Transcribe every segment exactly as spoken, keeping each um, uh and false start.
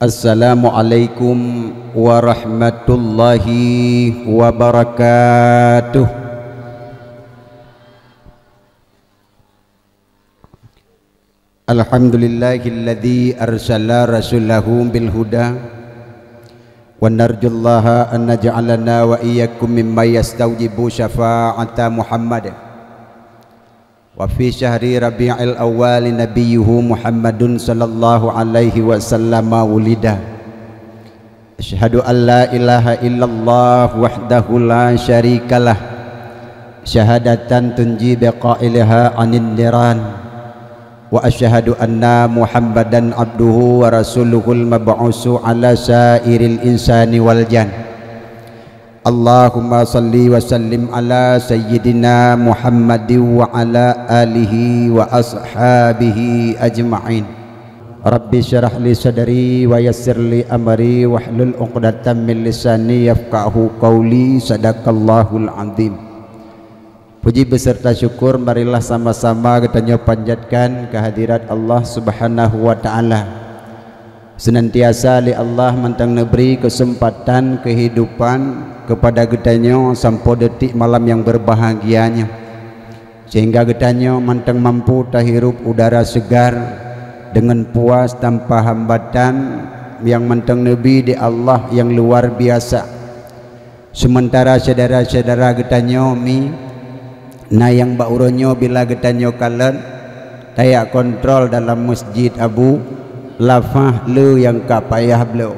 Assalamualaikum warahmatullahi wabarakatuh. Alhamdulillahilladzi arsala rasulahu bil huda, wa narjullaha an naj'alana wa iyyakum mimman yastaujibu syafa'ata Muhammad. Wa fi syahri Rabi'il Awwal nabiyyuhu Muhammadun sallallahu alaihi wasallam wulida. Asyhadu an la ilaha illallah wahdahu la syarikalah, syahadatan tunji biqailiha 'anin niran. Wa asyhadu anna Muhammadan abduhu wa rasuluhul mab'usu 'ala sairil insani wal jan. Allahumma shalli wa sallim 'ala sayyidina Muhammadin wa 'ala alihi wa ashabihi ajma'in. Rabbi syrah li sadri wa yassir li amri wahlul 'uqdatam min lisani yafqahu qauli. Sadaqallahul azim. Puji beserta syukur marilah sama-sama geutanyoe panjatkan kehadirat Allah Subhanahu wa Ta'ala. Senantiasa lé Allah mantong neubri keuseumpatan keuhidupan keupada geutanyoe sampoe detik malam nyang beubahgia nyoe, sehingga geutanyoe mantong mampu tahirup udara seugar deungon puas tanpa hambatan nyang mantong neubi di Allah nyang luar biasa. Seumeuntara syedara-syedara geutanyoe mi na nyang bak uroe nyoe bila geutanyoe kalon tajak kontrol dalam meusjid abu lafah le nyang ka payah bloe.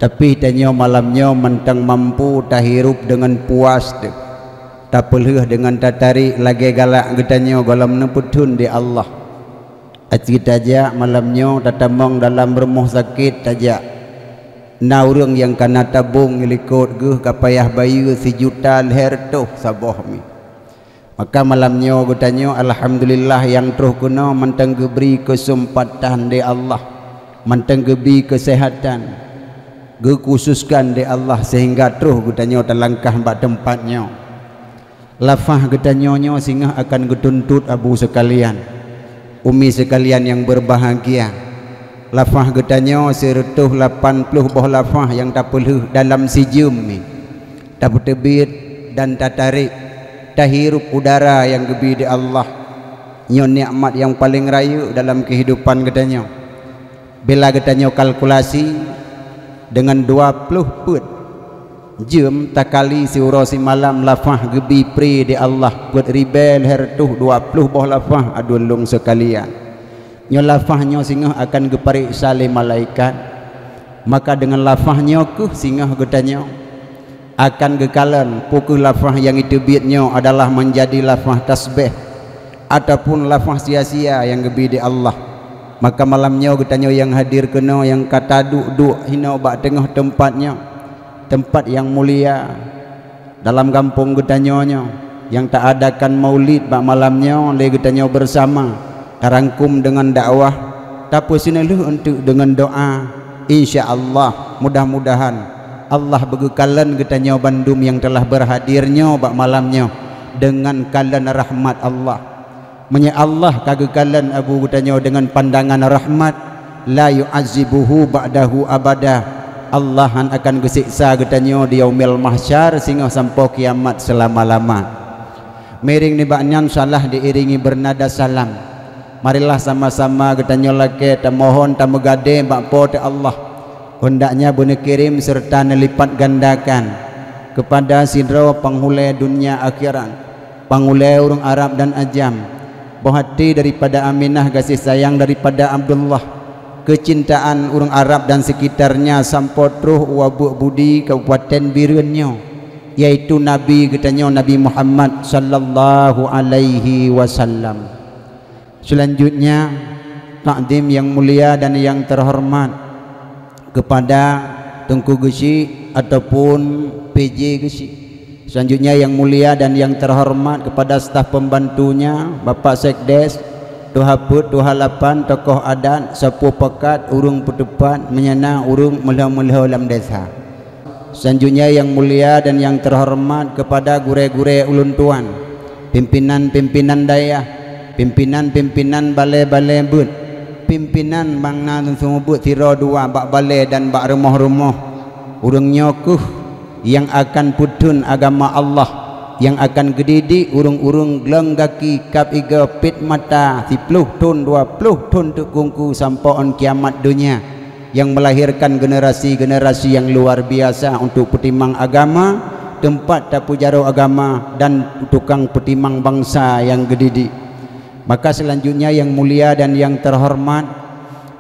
Tapi tanyoe malam nyoe mantong mampu tahirup deungon puas teuh, tapeulheueh deungon tatarék lagée galak geutanyoe gohlom neupeutheun di Allah. Aci tajak malam nyoe tatamong dalam rumoh sakét tajak. Na ureuëng nyang kana tabong likot geuh ka payah bayeue sijuta lhée reutôh saboh mi. Maka malam nyoe geutanyoe alhamdulillah nyang troh keunoe mantong geubri keuseumpatan lé Allah, mantong geubri keuseuhatan, geukhususkan lé Allah sehingga troh geutanyoe talangkah bak teumpat nyoe. Lafah geutanyoe nyoe singoh akan geutuntot abu seukalian, umi seukalian nyang beubahgia. Lafah geutanyoe sireutôh lapan ploh boh lafah nyang tapeulheueh dalam sijeuem mi. Tapeuteubiet dan tatarék, tahirup udara nyang geubi di Allah. Nyoe nikmat nyang paleng rayeuk dalam keuhidupan geutanyoe. Bila geutanyoe kalkulasi deungon dua ploh peuet jeuem takali siuroe simalam lafah geubi pri di Allah peuet ribée lhée reutôh dua ploh boh lafah aduen lôn seukalian. Nyoe lafah nyoe singoh akan geupareksa lé malaikat. Maka deungon lafah nyoe kheueh singoh geutanyoe akan geukalon peu kheueh lafah nyang iteubiet nyoe adalah meunjadi lafah tasbeh ataupun lafah sia-sia nyang geubi di Allah. Maka malam nyoe geutanyoe nyang hadir keunoe nyang ka taduek-duek hinoe bak teungoh teumpat nyoe, teumpat nyang mulia dalam gampông geutanyoe nyoe, nyang taadakan maulid bak malam nyoe lé geutanyoe beusama, tarangkum deungon dakwah, tapeuseuneulheueh eunteuk deungon doa. Insya Allah, mudah-mudahan Allah beugeukalon geutanyoe bandum nyang teulah beurhadir nyoe bak malam nyoe deungon kalon rahmat Allah. Meunyoe Allah ka geukalon abu geutanyoe deungon pandangan rahmat, la yu'adzibuhu ba'dahu abada, Allah hán akan geuseksa geutanyoe di Yaumil Mahsyar singoh sampoe kiamat seulama-lama. Miréng nibak nyan salah diiringi beunada salam. Marilah sama-sama geutanyoe lakée tamohon tameugadée bak Po teu Allah, hendaknya beuneukirém seureuta neulipat gandakan keupada sidroe panghulée dunia akhirat, panghulée ureuëng Arab dan Ajam, boh até daripada Aminah, gaséh sayang daripada Abdullah, keucintaan ureuëng Arab dan seukitarnya sampoe troh u Abeuk Budi, Kabupaten Bireuen nyoe, yaitu Nabi geutanyoe Nabi Muhammad sallallahu alaihi wasallam. Seulanjutnya, takdim nyang mulia dan nyang teuhoreumat keupada Teungku Geuchik ataupun P J Geuchik. Seulanjutnya, nyang mulia dan nyang teuhoreumat keupada staf pembantunya, Bapak Sekdes, Tuha Peuet, Tuha Lapan, tokoh adat, sapeue pakat, ureuëng peuteupat, meunyoe na ureuëng meulhö-meulhö lam desa. Seulanjutnya, nyang mulia dan nyang teuhoreumat keupada gurée-gurée ulôn tuan, pimpinan-pimpinan dayah, pimpinan-pimpinan balée-balée beuet, pimpinan bang na seumeubeuet sidroe dua bak balée dan bak rumoh-rumoh. Ureuëng nyoe kheueh nyang akan peutheun agama Allah, nyang akan geudidik ureuëng-ureuëng glöng gaki kab igoe pet mata siploh thon, dua ploh thon teuk kungku sampoe 'on kiamat donya, nyang meulahirkan generasi-generasi nyang luar biasa untuk peutimang agama, teumpat tapeujaroe agama dan tukang peutimang bansa nyang geudidik. Maka selanjutnya yang mulia dan yang terhormat,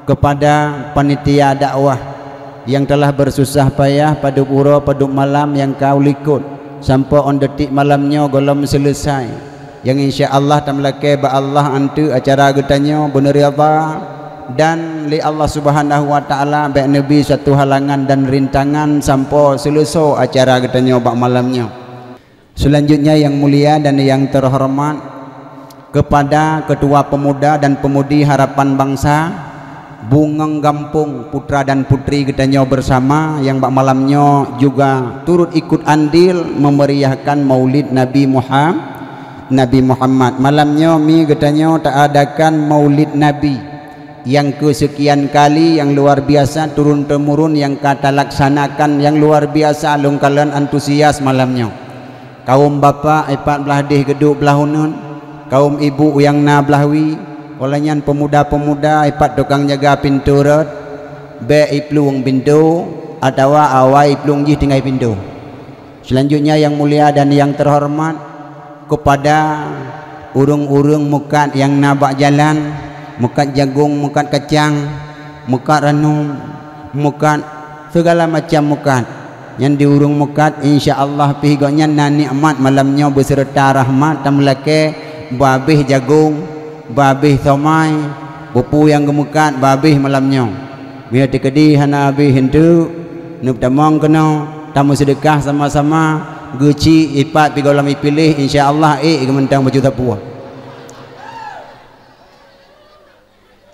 kepada panitia dakwah yang telah bersusah payah padub uroe padub malam nyang ka likot sampoe 'on detik malam nyoe gohlom selesai, nyang insya Allah tameulakée bak Allah anteuk acara geutanyoe beuneuridha dan lé Allah Subhanahu wa Taala bék neubi satu halangan dan rintangan sampoe seuleusoe acara geutanyoe bak malam nyoe. Selanjutnya yang mulia dan yang terhormat, kepada Ketua Pemuda dan Pemudi Harapan Bangsa, Bungeng Gampông, putra dan putri geutanyoe bersama yang bak malam nyoe juga turut ikut andil memeriahkan Maulid Nabi Muhammad, Nabi Muhammad. Malam nyoe mi geutanyoe taadakan Maulid Nabi yang keusekian kali yang luar biasa turun-temurun yang ka talaksanakan yang luar biasa lôn kalon antusias malam nyoe. Kaum bapak ipat blah deh geuduek blah uneuen, kaum ibu nyang na blah wie, óh lheueh nyan pemuda-pemuda ipat tukang jaga pintoe rot, bék iplueng pintoe atawa awai iplueng jih tinggai pintoe. Selanjutnya yang mulia dan yang terhormat, kepada ureuëng-ureuëng meukat nyang na bak jalan, meukat jagong, meukat kacang, meukat ranum, meukat segala macam meukat. Nyan di ureuëng meukat, insya Allah pih gobnyan na nikmat malam nyoe beserta rahmat tameulakée babeh jagong, babeh somai, bupu nyang geumeukat babeh malam nyoe. Meunyoe teukeudi hana habéh enteuk, neupeutamong keunoe, tameuseudeukah sama-sama, geuchik ipat pih gohlom ipiléh, insya Allah ék geumeunteung bacut sapeue.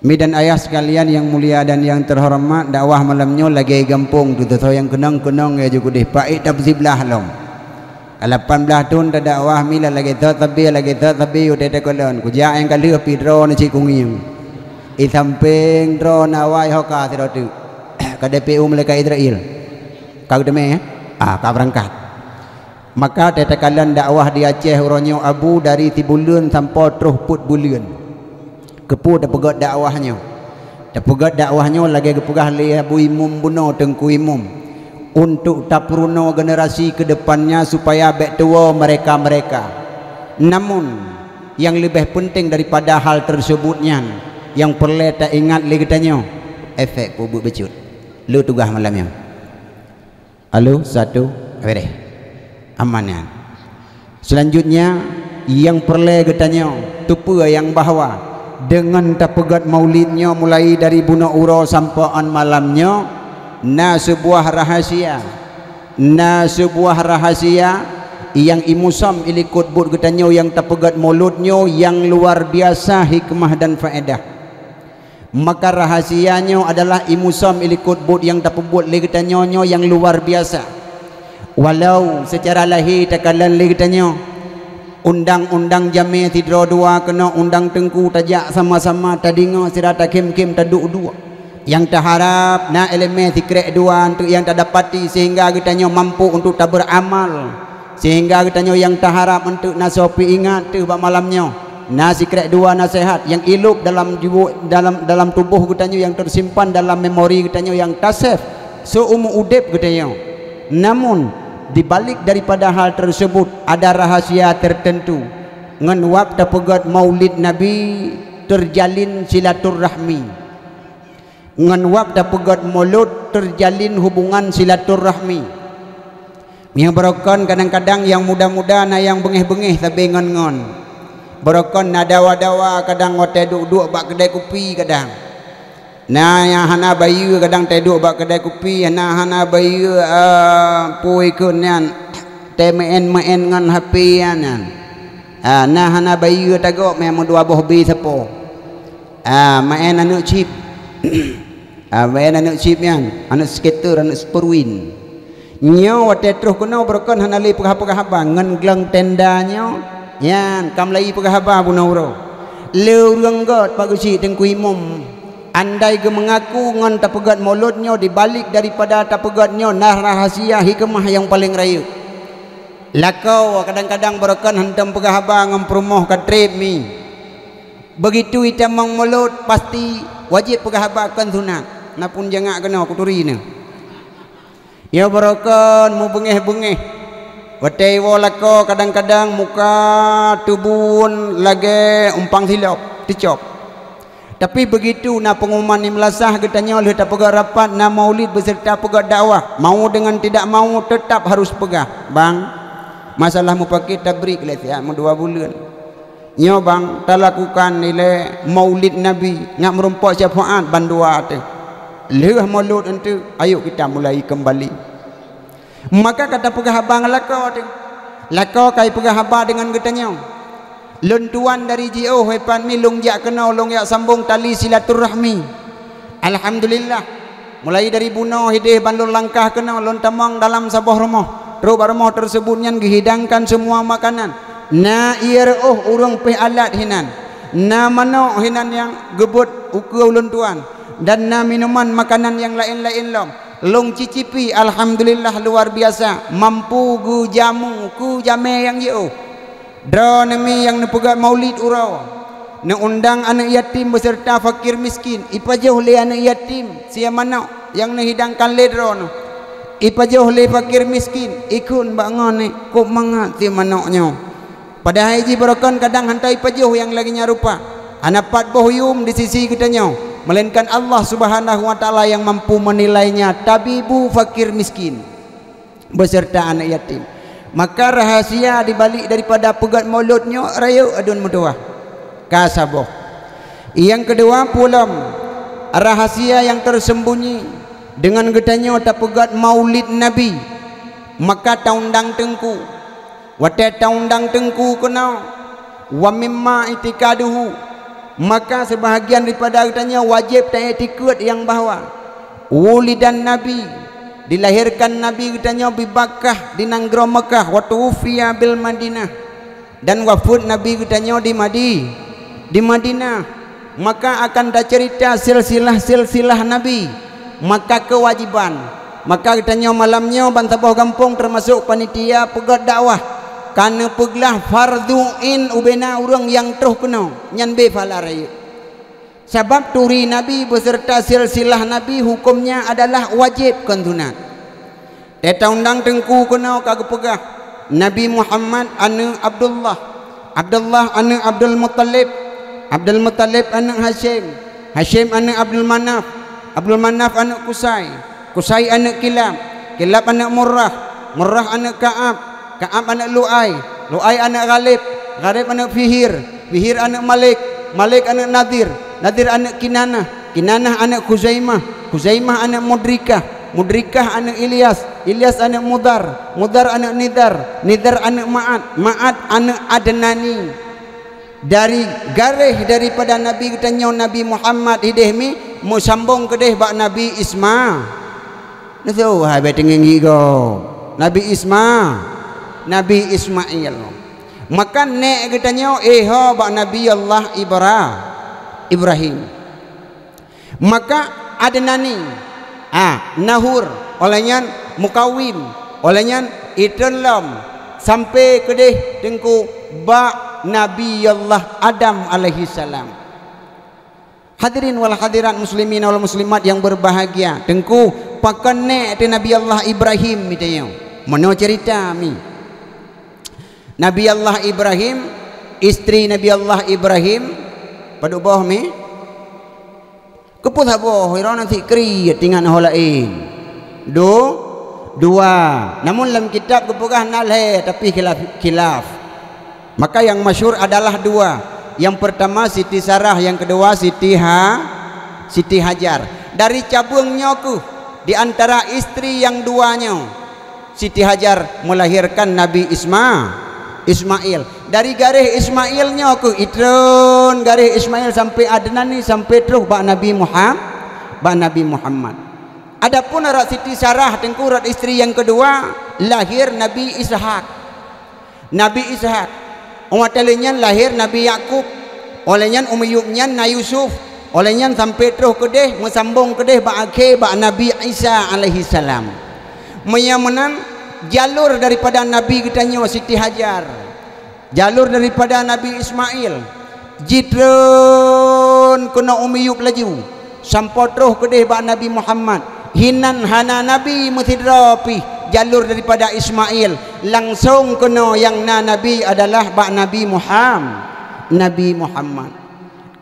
Mi dan ayah sekalian yang mulia dan yang terhormat, dakwah malam nyoe lagée gampông tu, teutoe nyang keunong-keunong ya jukudeh paék tapeusiblah lom. Ka lapan blaih thon tadakwah mi lagée thot sabe, lagée thot sabe u teuh takalon. Kujak nyang ka lheueh pih droeneuh cit kungieng. I sampéng droeneuh awai ho ka sidroe teuk. Ka D P U malaikat Israel. Ka geuteumé, ya? Ah, ka beurangkat. Maka teuh takalon dakwah di Aceh uroe nyoe Abu dari sibuleuen sampoe troh peuet buleuen. Keupeue tapeugét dakwah nyoe? Tapeugét dakwah nyoe lagée geupeugah lé Abu Imum bunoe Teungku Imum, untuk tapeurunoe generasi keudepannya supaya bék tuwoe mereka-mereka. Namun, nyang leubeh peunteng daripada hal teuseubut nyan, nyang peureulée taingat lé geutanyoe, efek peubuet bacut. Lé tugaih malam nyoe. Halo, satu, beres. Aman nyan. Selanjutnya, nyang peureulée geutanyoe teupeue nyang bahwa deungon tapeugét Maulid nyoe mulai dari bunoe uroe sampoe 'on malam nyoe, na seubuah rahasia. Na seubuah rahasia nyang imusom ilikot buet geutanyoe nyang tapeugét Maulud nyoe nyang luar biasa hikmah dan faedah. Maka rahasia nyoe adalah imusom ilikot buet nyang tapeubuet lé geutanyoe nyoe nyang luar biasa. Walau seucara lahé takalon lé geutanyoe, undang-undang jamé sidroe dua keunoe undang teungku tajak sama-sama tadeungoe sira takhém-khém taduek-duek. Nyang taharab na iéleumé sikrek dua eunteuk nyang tadapati sehingga geutanyoe mampu untuk tabeuramal. Sehingga geutanyoe nyang taharab eunteuk na soe peuingat teuh bak malam nyoe. Na sikrek dua naseuhat nyang ilôb dalam jiwo-, dalam, dalam tuboh geutanyoe nyang teusimpan dalam memori geutanyoe nyang tasef seuumu udeb geutanyoe. Namun, di balik daripada hal teuseubut ada rahasia teuteuntu. Ngon wab tapeugét Maulid Nabi teujalin silaturahmi. Ngon wab tapeugét Maulud teujalin hubungan silaturahmi. Nyang beurokon kadang-kadang nyang muda-muda na nyang beungéh-beungéh sabe ngon-ngon. Beurokon na dawa-dawa kadang watée duek-duek bak keudai kupi kadang. Na nyang hana bayeue kadang teuduek bak keudai kupi, na hana bayeue, eh, pui kheun nyan, teumaén-maén ngon H P nyan. Ah, na hana bayeue tagok mé meudua boh bi sapo. Ah, maén aneuk chip. Ah, maén aneuk chip nyan, aneuk skater, aneuk seperwin. Nyoe watée troh keunoe beurokon hana lé peugah-peugah haba ngon glöng tenda nyoe. Nyan, ka meulayi peugah haba bunoe uroe. Lé ureuëng gét pak geuchik Teungku Imum. Andai geumeungaku ngon tapeugét mulod nyoe, di balik daripada tapeugét nyoe na rahasia hikmah nyang paleng rayeuk. Lakoe kadang-kadang barokon hantom peugah haba ngon peurumoh ka treb mi. Beugitu itamong mulod, pasti wajéb peugah haba kon sunat. Na phon jangak keunoe kuturi neuh. Nyoe barokon mubeungéh-beungéh. Watée iwoe lakoe kadang-kadang muka teubuwon lagée umpang silop, teucok. Tapi beugitu na peunguman nyang meulasah geutanyoe lheueh tapeugét rapat na maulid beuseureuta peugét dakwah, mau deungon tidak mau teutab harôh peugah, "Bang, masalah mupakét tabrik lé siat meudua buleuen." Nyoe bang talakukan ilée maulid Nabi ngat meurumpok syafaat bandua teuh. Lheueh mulod eunteuk, ayok kita mulai keumbali. Maka ka tapeugah haba ngon lakoe teuh. Lakoe ka ipeugah haba deungon geutanyoe. Lôn tuan dari jiôh, he pat mi lôn jak keunoe, lôn jak sambong tali silaturahmi. Alhamdulillah. Mulai dari bunoe hideh ban lôn langkah keunoe, lôn tamong dalam saboh rumoh. Trok bak rumoh teuseubut nyan geuhidangkan seumua makanan. Na ié reuôh ureuëng péh alat hinan. Na manok hinan nyang geubeuet ukeue ulôn tuan. Dan na minuman makanan nyang laén-laén lom. Lôn cicipi, alhamdulillah luar biasa. Mampu geujamu keu jamé nyang jiôh. Droeneuh mi nyang neupeugét maulid uroe, neuundang aneuëk yatim beuseureuta fakir miskin, ipajoh lé aneuëk yatim sie manok nyang neuhidangkan lé droeneuh. Ipajoh lé fakir miskin, ikheun bak ngon nèk, kôb mangat sie manok nyoe. Padahai jih barokon kadang hana ipajoh nyang lagée nyan rupa. Hana pat boh yum di sisi geutanyoe, melainkan Allah Subhanahu wa Taala nyang mampu meunilainya, tabibu fakir miskin. Beuseureuta aneuëk yatim. Maka rahasia di balik daripada peugét mulod nyoe rayeuk aduen meutuwah. Ka saboh. Nyang keudua, peue lom rahasia nyang tersembunyi deungon geutanyoe tapeugét maulid Nabi, maka taundang teungku. Watée taundang teungku keunoe, wa mimma i'tiqaduhu, maka seubahagian daripada geutanyoe wajéb taiktikeuet nyang bahwa wulidan Nabi, dilahirkan Nabi geutanyoe bi Makkah di nanggroe Meukah, wa tuwuffiya bil Madinah, dan wafeuet Nabi geutanyoe di Madi-, di Madinah. Maka akan taceurita silsilah-silsilah Nabi, maka keuwajéban. Maka geutanyoe malam nyoe bansaboh gampông teumasok panitia peugét dakwah ka neupeuglah fardhu ain ubena ureuëng nyang troh keunoe nyan bé pahala rayeuk. Sabab turi Nabi beuseureuta silsilah Nabi hukömnya adalah wajéb kon sunat. Teuta undang teungku keunoe ka geupeugah, Nabi Muhammad aneuëk Abdullah, Abdullah aneuëk Abdul Muttalib, Abdul Muttalib aneuëk Hasyim, Hasyim aneuëk Abdul Manaf, Abdul Manaf aneuëk Kusai, Kusai aneuëk Kilab, Kilab aneuëk Murrah, Murrah aneuëk Ka'ab, Ka'ab aneuëk Lu'ai, Lu'ai aneuëk Ghalib, Ghalib aneuëk Fihir, Fihir aneuëk Malik, Malik aneuëk Nadir, Nadir aneuëk Kinanah, Kinanah aneuëk Khuzaimah, Khuzaimah aneuëk Mudrikah, Mudrikah aneuëk Ilyas, Ilyas aneuëk Mudar, Mudar aneuëk Nidar, Nidar aneuëk Ma'ad, Ma'ad aneuëk Adnani. Dari garéh daripada Nabi geutanyoe Nabi Muhammad hideh mi meusambong keudeh bak Nabi Isma. Neusoe hai bèk teungeung gigoe. Nabi Isma, Nabi Ismail. Maka nèk geutanyoe éh ho bak Nabi Allah Ibra-, Ibrahim. Maka Adnani, ah, Nahur, oleh nyan Mukawim, oleh nyan itreun lom sampai keudeh teungku bak Nabi Allah Adam alaihissalam. Hadirin wal hadirat muslimin wal muslimat yang berbahagia, teungku pakon nèk teuh Nabi Allah Ibrahim mi tanyoe. Meunoe cerita mi. Nabi Allah Ibrahim, istri Nabi Allah Ibrahim, padub boh mi? Keupeue saboh, droeneuh sikri tingat ho laén. Du-, dua. Namun lam kitab geupeugah na lhèe, tapi khilaf, khilaf. Maka yang masyhur adalah dua. Yang pertama Siti Sarah, yang kedua Siti Ha-, Siti Hajar. Dari cabeueng nyoe keuh, di antara istri yang dua nyoe, Siti Hajar melahirkan Nabi Isma-, Ismail. Dari garéh Ismail nyoe keuh itreun garéh Ismail sampai Adnani sampai troh bak Nabi Muham-, bak Nabi Muhammad. Adapun rot Siti Sarah teungku rot istri yang kedua lahir Nabi Ishak. Nabi Ishak. Óh watèe lheueh nyan lahé Nabi Yakub. Óh lheueh nyan u miyueb nyan na Yusuf. Óh lheueh nyan sampai troh keudeh, meusambong keudeh bak akhé bak Nabi Isa alaihissalam. Meunyoe meunan, jalur daripada Nabi geutanyoe Siti Hajar, jalur daripada Nabi Ismail, jitreun keunoe u miyueb laju, sampoe troh keudeh bak Nabi Muhammad. Hinan hana nabi meusidroe pih jalur daripada Ismail, langsong keunoe nyang na nabi adalah bak Nabi Muham-, Nabi Muhammad.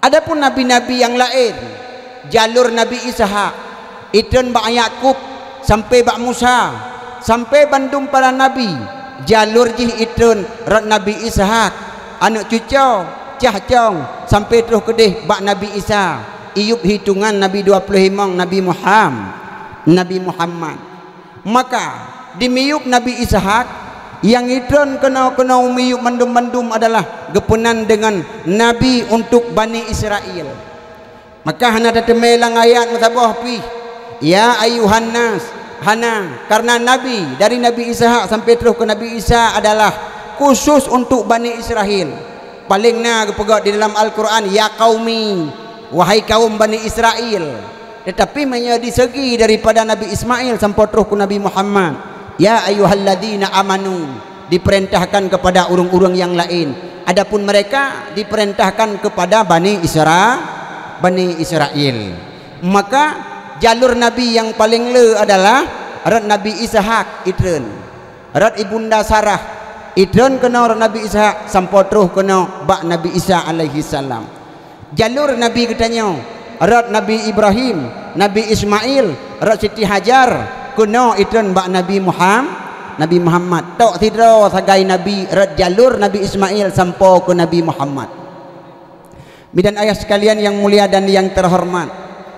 Adapun nabi-nabi nyang laén, jalur Nabi Ishak, itreun bak Yakub, sampai bak Musa, sampai bandum para nabi, jalur jih itreun rot Nabi Ishak, aneuk cucoe, cah cong, sampai troh keudeh bak Nabi Isa, iyueb hitongan nabi dua ploh limong, Nabi Muham-, Nabi Muhammad. Maka, di miyueb Nabi Ishak, nyang itreun keunoe-keunoe u miyueb mandum-mandum adalah geupeunan deungon nabi untuk Bani Israel. Maka hana tateumé lam ayat meusaboh pih, "Ya ayyuhan nas," hana, karena nabi dari Nabi Ishak sampai troh keu Nabi Isa adalah khusus untuk Bani Israel. Paleng na geupeugah di dalam Al-Quran, "Ya qaumi," wahai kaum Bani Israel. Tetapi meunyoe di segi daripada Nabi Ismail sampoe troh keu Nabi Muhammad, "Ya ayyuhalladzina amanu," diperintahkan kepada ureuëng-ureuëng nyang laén. Adapun mereka diperintahkan kepada Bani Isra-, Bani Israel. Maka jalur nabi nyang paleng le adalah rot Nabi Ishak itreun. Rot ibunda Sarah, itreun keunoe rot Nabi Ishak sampoe troh keunoe bak Nabi Isa alaihissalam. Jalur nabi geutanyoe, rot Nabi Ibrahim, Nabi Ismail, rot Siti Hajar, keunoe itreun bak Nabi Muham-, Nabi Muhammad. Tok sidroe sagai nabi rot jalur Nabi Ismail sampoe keu Nabi Muhammad. Bidan ayah sekalian nyang mulia dan nyang terhormat,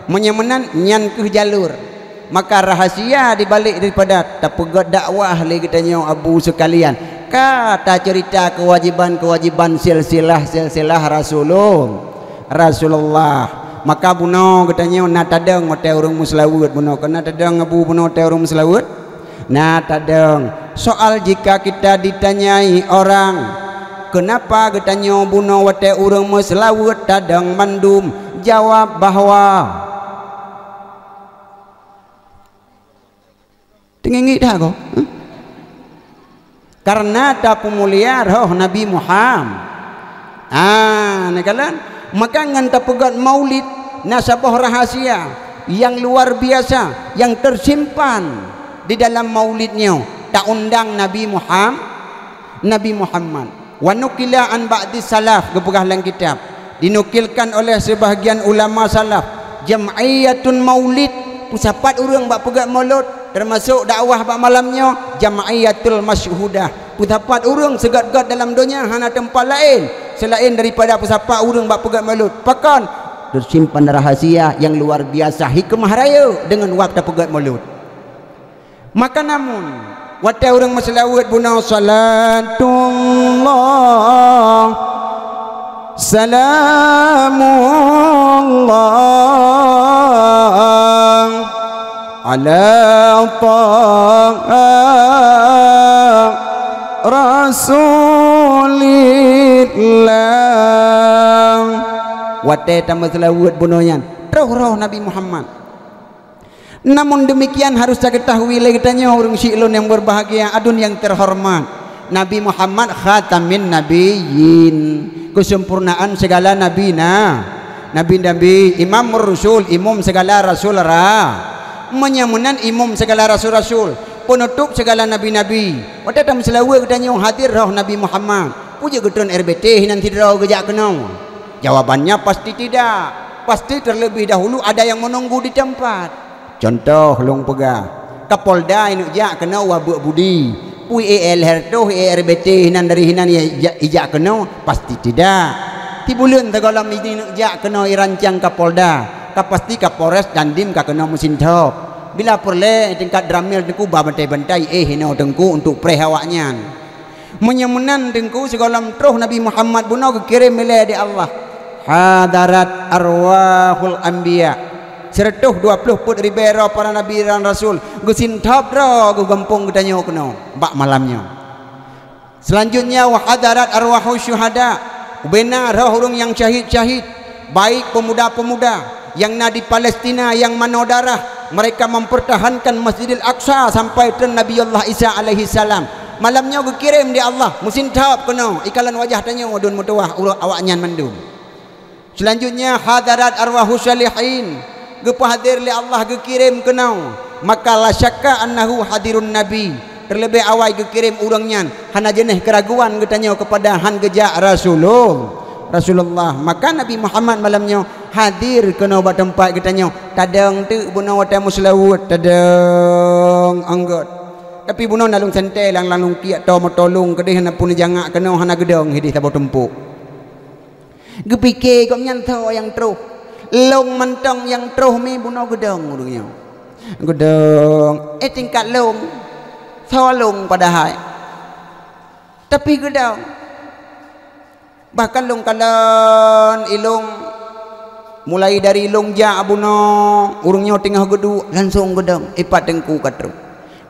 meunyoe meunan nyan kheueh jalur, maka rahasia di balek daripada tapeugét dakwah lé geutanyoe abu sekalian, ka taceurita keuwajiban-keuwajiban silsilah-silsilah Rasulul-, Rasulullah. Maka bunoe geutanyoe na tadong watée ureuëng meuseulaweuet bunoe, kon na tadong abu bunoe watée ureuëng meuseulaweuet? Na tadong. Soal jika kita ditanyai orang, "Kenapa geutanyoe bunoe watée ureuëng meuseulaweuet tadong mandum?" Jawab bahwa, teungieng-ngieng dah ko? Huh? Karena tapeumulia roh Nabi Muhammad. Ah, neukalon, maka ngon tapeugét maulid na saboh rahasia nyang luar biasa nyang tersimpan di dalam maulid nyoe. Taundang Nabi Muham-, Nabi Muhammad. Wa nukila an ba'di salaf, geupeugah lam kitab, dinukilkan oleh sebahagian ulama salaf, jam'iyatun maulid, peusapat ureuëng bak peugét maulud, termasuk dakwah bak malam nyoe, jam'iyatul masyhudah. Peusapat ureuëng seugét-gét dalam donya hana teumpat laén seulaén daripada peusapat ureuëng bak peugét maulud. Pakon? Tersimpan rahasia nyang luar biasa, hikmah rayeuk deungon wab tapeugét maulud. Maka namun, watée ureuëng meuseulaweuet bunoe, "Salatullah, salamullah, ala taha rasulillah." Watée tameuseulaweuet bunoe nyan, troh roh Nabi Muhammad. Namun demikian harus takeutahui lé geutanyoe ureuëng syik lôn nyang berbahagia, aduen nyang terhormat. Nabi Muhammad khatamin nabiyyin, kesempurnaan segala nabi na-, nabi-nabi, imam rusul, imum segala rasul ra-, meunyoe meunan imum segala rasul-rasul, penutup segala nabi-nabi. Watée tameuseulaweuet geutanyoe hadir roh Nabi Muhammad, peue jeuet geutreun R B T hinan sidroe geujak keunoe? Jawabannya pasti tidak. Pasti terlebih dahulu ada yang menunggu di tempat. Contoh lôn peugah, Kapolda ineuk jak keunoe wabeuek budi. Pui E L Hertoh, E R B T hinan dari hinan ya ijak, ijak keunoe, pasti tidak. Tibuleuen sigohlom ineuk jak keunoe irancang Kapolda, ka pasti Kapolres Dandim ka keunoe meusinthob. Bila peureulée tingkat Dramil Teungku ba bantai-bantai, eh, inoe Teungku untuk preh awaknyan. Meunyoe meunan Teungku, sigohlom troh Nabi Muhammad bunoe geukirém ilée di Allah. Hadarat arwahul anbiya. Siratoh dua ploh peuet ribée droe para nabi dan rasul geusinthob droe geugampông geutanyoe keunoe bak malam nyoe. Selanjutnya, wa hadarat arwahus syuhada. Ubena roh ureuëng nyang syahid-syahid. Baik pemuda-pemuda nyang na di Palestina nyang manoe darah, mereka mempertahankan Masjidil Aqsa sampai treun Nabi Allah Isa alaihi salam. Malam nyoe geukirém di Allah, musim thop keunoe, ikalon wajah tanyoe dun meutuwah ureuëng awaknyan mandum. Selanjutnya, hadarat arwahus salihin, geupeuhadir lé Allah geukirém keunoe, maka la syakka annahu hadirun nabi, terlebih awai geukirém ureuëng nyan, hana jeuneh keuraguan geutanyoe kepada han geujak Rasulul-, Rasulullah. Maka Nabi Muhammad malam nyoe hadir keunoe bak teumpat geutanyoe, tadong teuk bunoe watée meuseulaweuet, tadong anggôt. Tapi bunoe na lôn santée lang-lang lôn kiek to meutolong keudeh hana pun jangak keunoe hana geudong hideh saboh tumpuk. Geupike gobnyan soe nyang troh. Lôn mantong nyang troh mi bunoe geudong ureuëng nyoe. Geudong, eh tingkat lôn. Soe lôn padahai. Tapi geudong. Bahkan lôn kalon ilong mulai dari lôn jak bunoe, ureuëng nyoe teungoh geuduek langsong geudong, ipat teungku ka troh.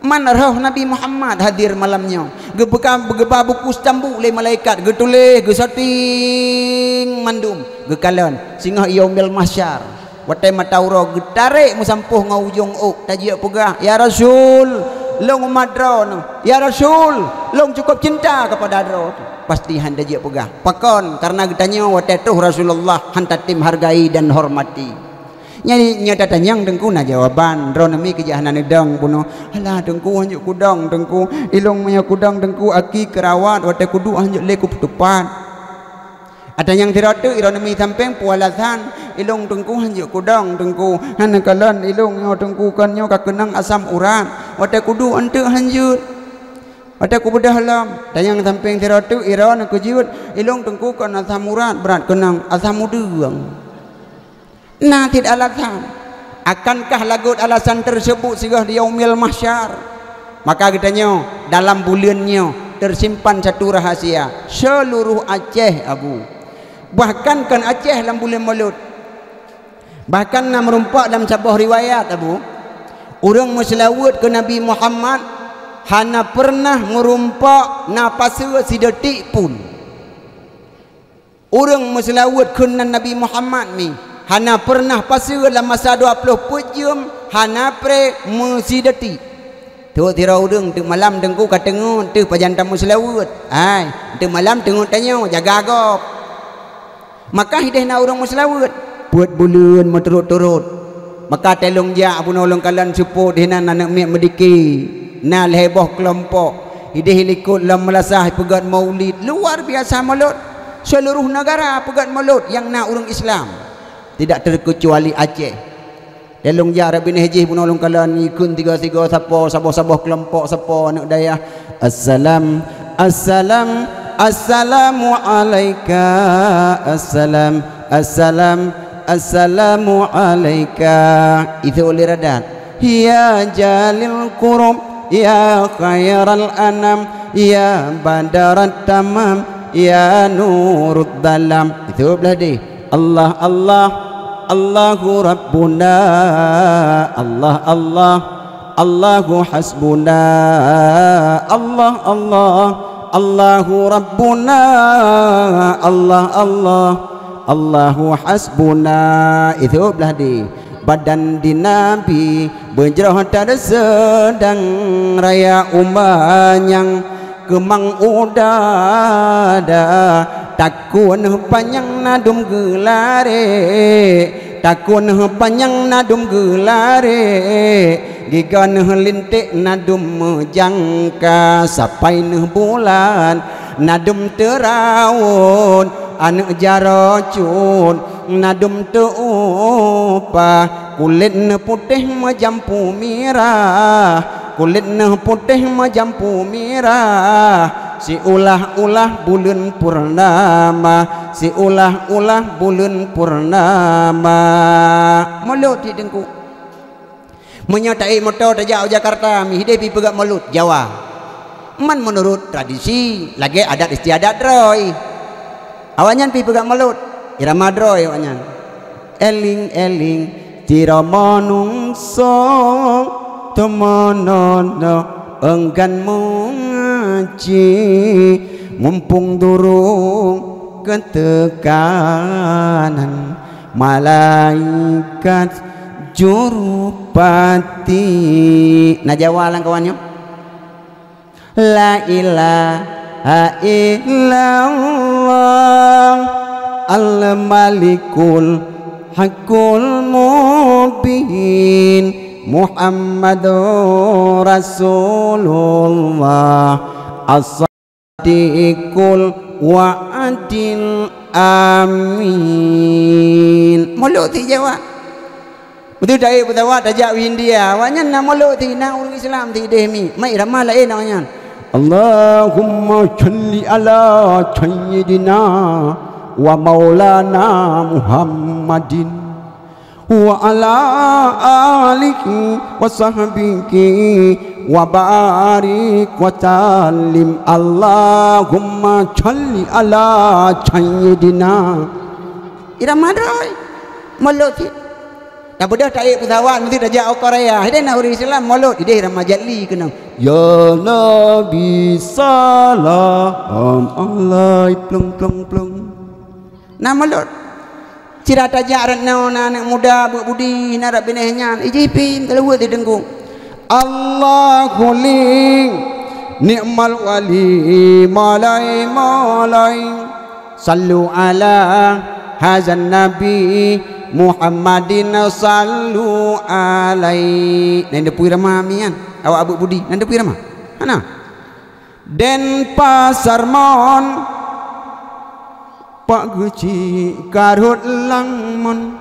Man roh Nabi Muhammad hadir malam nyoe. Geubeuka-, geuba buku stambu lé malaikat, geutuléh, geusating mandum, geukalon. Singoh yaumil mahsyar. Watée mata uroe geutarek meusampôh ngon ujong ôk, tajak peugah, "Ya Rasul, lôn umat droeneuh. Ya Rasul, lôn cukup cinta kepada droe." Pasti han tajak peugah. Pakon? Karena geutanyoe watée troh Rasulullah han tatem hargai dan hormati. Nyan, nyan tatanyong teungku na jawaban, droeneuh mi keujak hana neudong bunoe. Alah teungku, hanjeuet kudong teungku. Ilong meunyoe kudong teungku, aki keurawat, watée kuduek hanjeuet lé kupeuteupat. Atanyong sidroe teuk, droeneuh mi sampéng peue alasan, ilong teungku hanjeuet kudong teungku. Hana kalon ilong nyoe teungku, kon nyoe ka keunong asam urat. Watée kuduek eunteuk hanjeuet. Watée kubeudoh lom, tanyong sampéng sidroe teuk, droeneuh keujeuet, ilong teungku kon asam urat, brat keunong asam udeueng. Na cit alasan. Akankah lagot alasan tersebut sigoh di yaumil mahsyar? Maka geutanyoe dalam buleuen nyoe tersimpan satu rahasia. Seluruh Aceh, Abu. Bahkan kon Aceh lam buleuen Molot. Bahkan na meurumpok lam saboh riwayat, Abu. Ureuëng meuseulaweuet keu Nabi Muhammad hana pernah meurumpok na paseue sidetik pun. Ureuëng meuseulaweuet kheun nan Nabi Muhammad mi, hana pernah paseue lam masa dua ploh peuet jeuem, hana pré meusidetik. Trok sidroe ureuëng teuk malam teungku ka teungeut teuh pajan tameuseulaweuet. Hai, teuk malam teungeut tanyoe, jaga gob. Maka hideh na ureuëng meuseulaweuet, peuet buleuen meuturot-turot. Maka teulong jak bunoe lôn kalon seupôt di nan aneuëk miet meudike. Na lhée boh keulompok. Ideh likot lom meulasah peugét maulid. Luar biasa Molot. Seluruh negara peugét Molot nyang na ureuëng Islam. Tidak terkecuali Aceh. Teulong jak rot binéh jih bunoe lôn kalon ikheun tiga-tiga sapo, saboh-saboh keulompok sapo aneuëk dayah. Assalam, assalam, assalamu alaika. Assalam, assalam, assalamu alaika. Itu oleh radat. Ya jalil qurub, ya khairal anam, ya badarat tamam, ya nurud dalam. Itu belah deh. Allah, Allah, Allahu Rabbuna. Allah, Allah, Allahu hasbuna. Allah, Allah, Allahu Rabbuna. Allah, Allah, Allahu hasbuna. Itu belah di badan di Nabi beujroh teuseudang raya umanyang keumang udada. Takue neuh panyang nadum geularek, takue neuh panyang nadum geularek, giga neuh linték nadum meujangka, sapai neuh bulan nadum teurawon, aneuëk jaroe cut nadum teuupah, kulét neuh putéh meujampu mirah, kulét neuh putéh meujampu mirah, siulah-ulah buleuen purnama, siulah-ulah buleuen purnama. Molot di Teungku. Meunyoe taék moto tajak u Jakarta, mi hideh pi peugét Molot Jawa. Man meunurot tradisi, lagée adat istiadat droe. Awaknyan pi peugét Molot, irama droe awaknyan. Éling-éling, cit droe meunungso, teumanoe-noe, eunggan meungaji, mumpung durong keuteukanan. Malaikat jurupati. Na Jawa lam kawan nyoe? La ilaha illallah al-malikul haqqul mubin Muhammadur Rasulullah as-sadiqul wa'dil amin. Muluk ti jawab. Beutôi taék peusawat tajak u India, awaknyan na muluk ti, na ureuëng Islam ti deh mi. Mai irama laén awaknyan. Allahumma shalli ala sayyidina wa maulana Muhammadin wa ala alihi wa sahbihi wa barik wa sallim. Allahumma shalli ala sayyidina. Irama droe. Muluk cit. Dak beudôh taék peusawat meusti tajak u Korea. Hideh na ureuëng Islam muluk, hideh irama jali keunong. Ya Nabi salam alaik plong plong plong. Na muluk. Sira tajak rot noe na aneuëk muda beuk budi na rot binéh nyan. Iji pih teuleubeuet di teungku. Allahu li ni'mal wali malai malai. Sallu ala hazan nabi Muhammadin sallu alai. Nan deupui rama mian. Awak beuk budi. Nan deupui rama. Hana. Denpasar mon, pak geuchik karhot lam mon.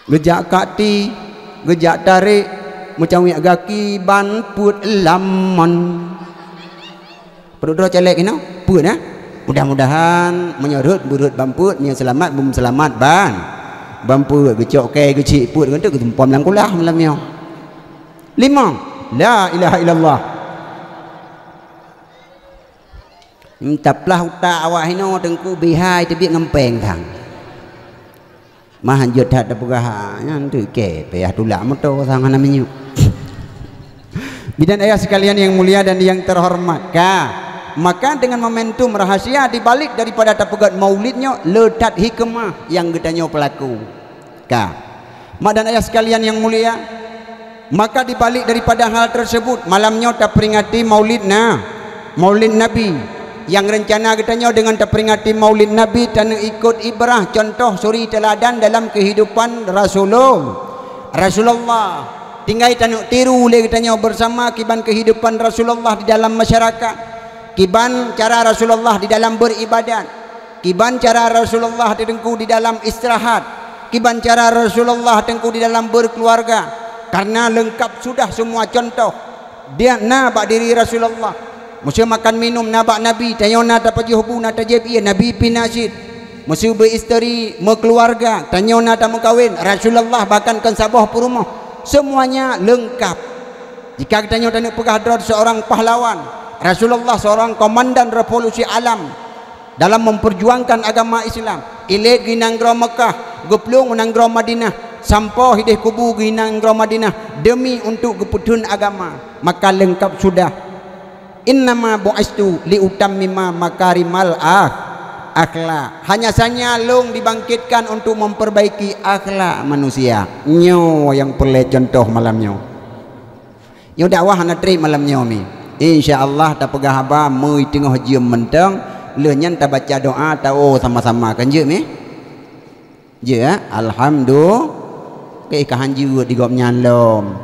Geujak kati, geujak tarek, meucawiek gaki ban peuet lam mon. Padub droe caleg inoe, peuet, eh? Mudah-mudahan meunyoe rhot beurhot ban peuet, meunyoe seulamat beumseulamat ban, ban peuet. Geucok kèe geuchik peuet ngon teuk geutumpom lam kulah malam nyoe. Limong, la ilaha illallah. Taplah utak awak hinoe teungku bihai teubiet ngon péng sang. Mah hanjeuet that tapeugah nyan teuk kèe payah tulak moto sang hana minyeuk. Bidan ayah sekalian yang mulia dan yang terhormat, ka. Maka dengan momentum rahasia di balik daripada tapeugét maulid nyoe le that hikmah nyang geutanyoe peulaku. Ka. Mak dan ayah sekalian yang mulia, maka di balik daripada hal tersebut, malam nyoe taperingati maulid na, maulid Nabi. Nyang reuncana geutanyoe deungon taperingati maulid Nabi, taneuk ikot ibrah, contoh suri teuladan dalam keuhidupan Rasulul-, Rasulullah. Tinggai taneuk tiru lé geutanyoe bersama kiban keuhidupan Rasulullah di dalam masyarakat, kiban cara Rasulullah di dalam beuribadat. Kiban cara Rasulullah teungku di dalam istirahat, kiban cara Rasulullah teungku di dalam berkeluarga, karena lengkap sudah semua contoh. Dia na bak diri Rasulullah. Meuseu makan minum na bak Nabi, tanyoe na tapajoh bu, na tajieb ié, Nabi pih na cit. Meuseu beuisteri, meukeluarga, tanyoe na tameukawen, Rasulullah bahkan kon saboh peurumoh. Semuanya lengkap. Jika geutanyoe taneuk peugah droe seorang pahlawan, Rasulullah seorang komandan revolusi alam, dalam memperjuangkan agama Islam. Ilét geuh nanggroe Meukah, geuplueng u nanggroe Madinah, sampoe hideh kubu geuh nanggroe Madinah demi untuk geupeutheun agama. Maka lengkap sudah. Innama bu'istu liutammima makarimal akh-, akhlak. Hanya saja lôn dibangkitkan untuk memperbaiki akhlak manusia. Nyoe nyang peureulée contoh malam nyoe. Nyoe dakwah hana trép malam nyoe mi. Insya Allah tapeugah haba meu teungoh jeuem mantong, lheueh nyan tabaca doa, tawoe sama-sama. Kan jeuet mi? Jeuet, eh? Alhamdulillah. Keu ka han jeuet di gobnyan lom.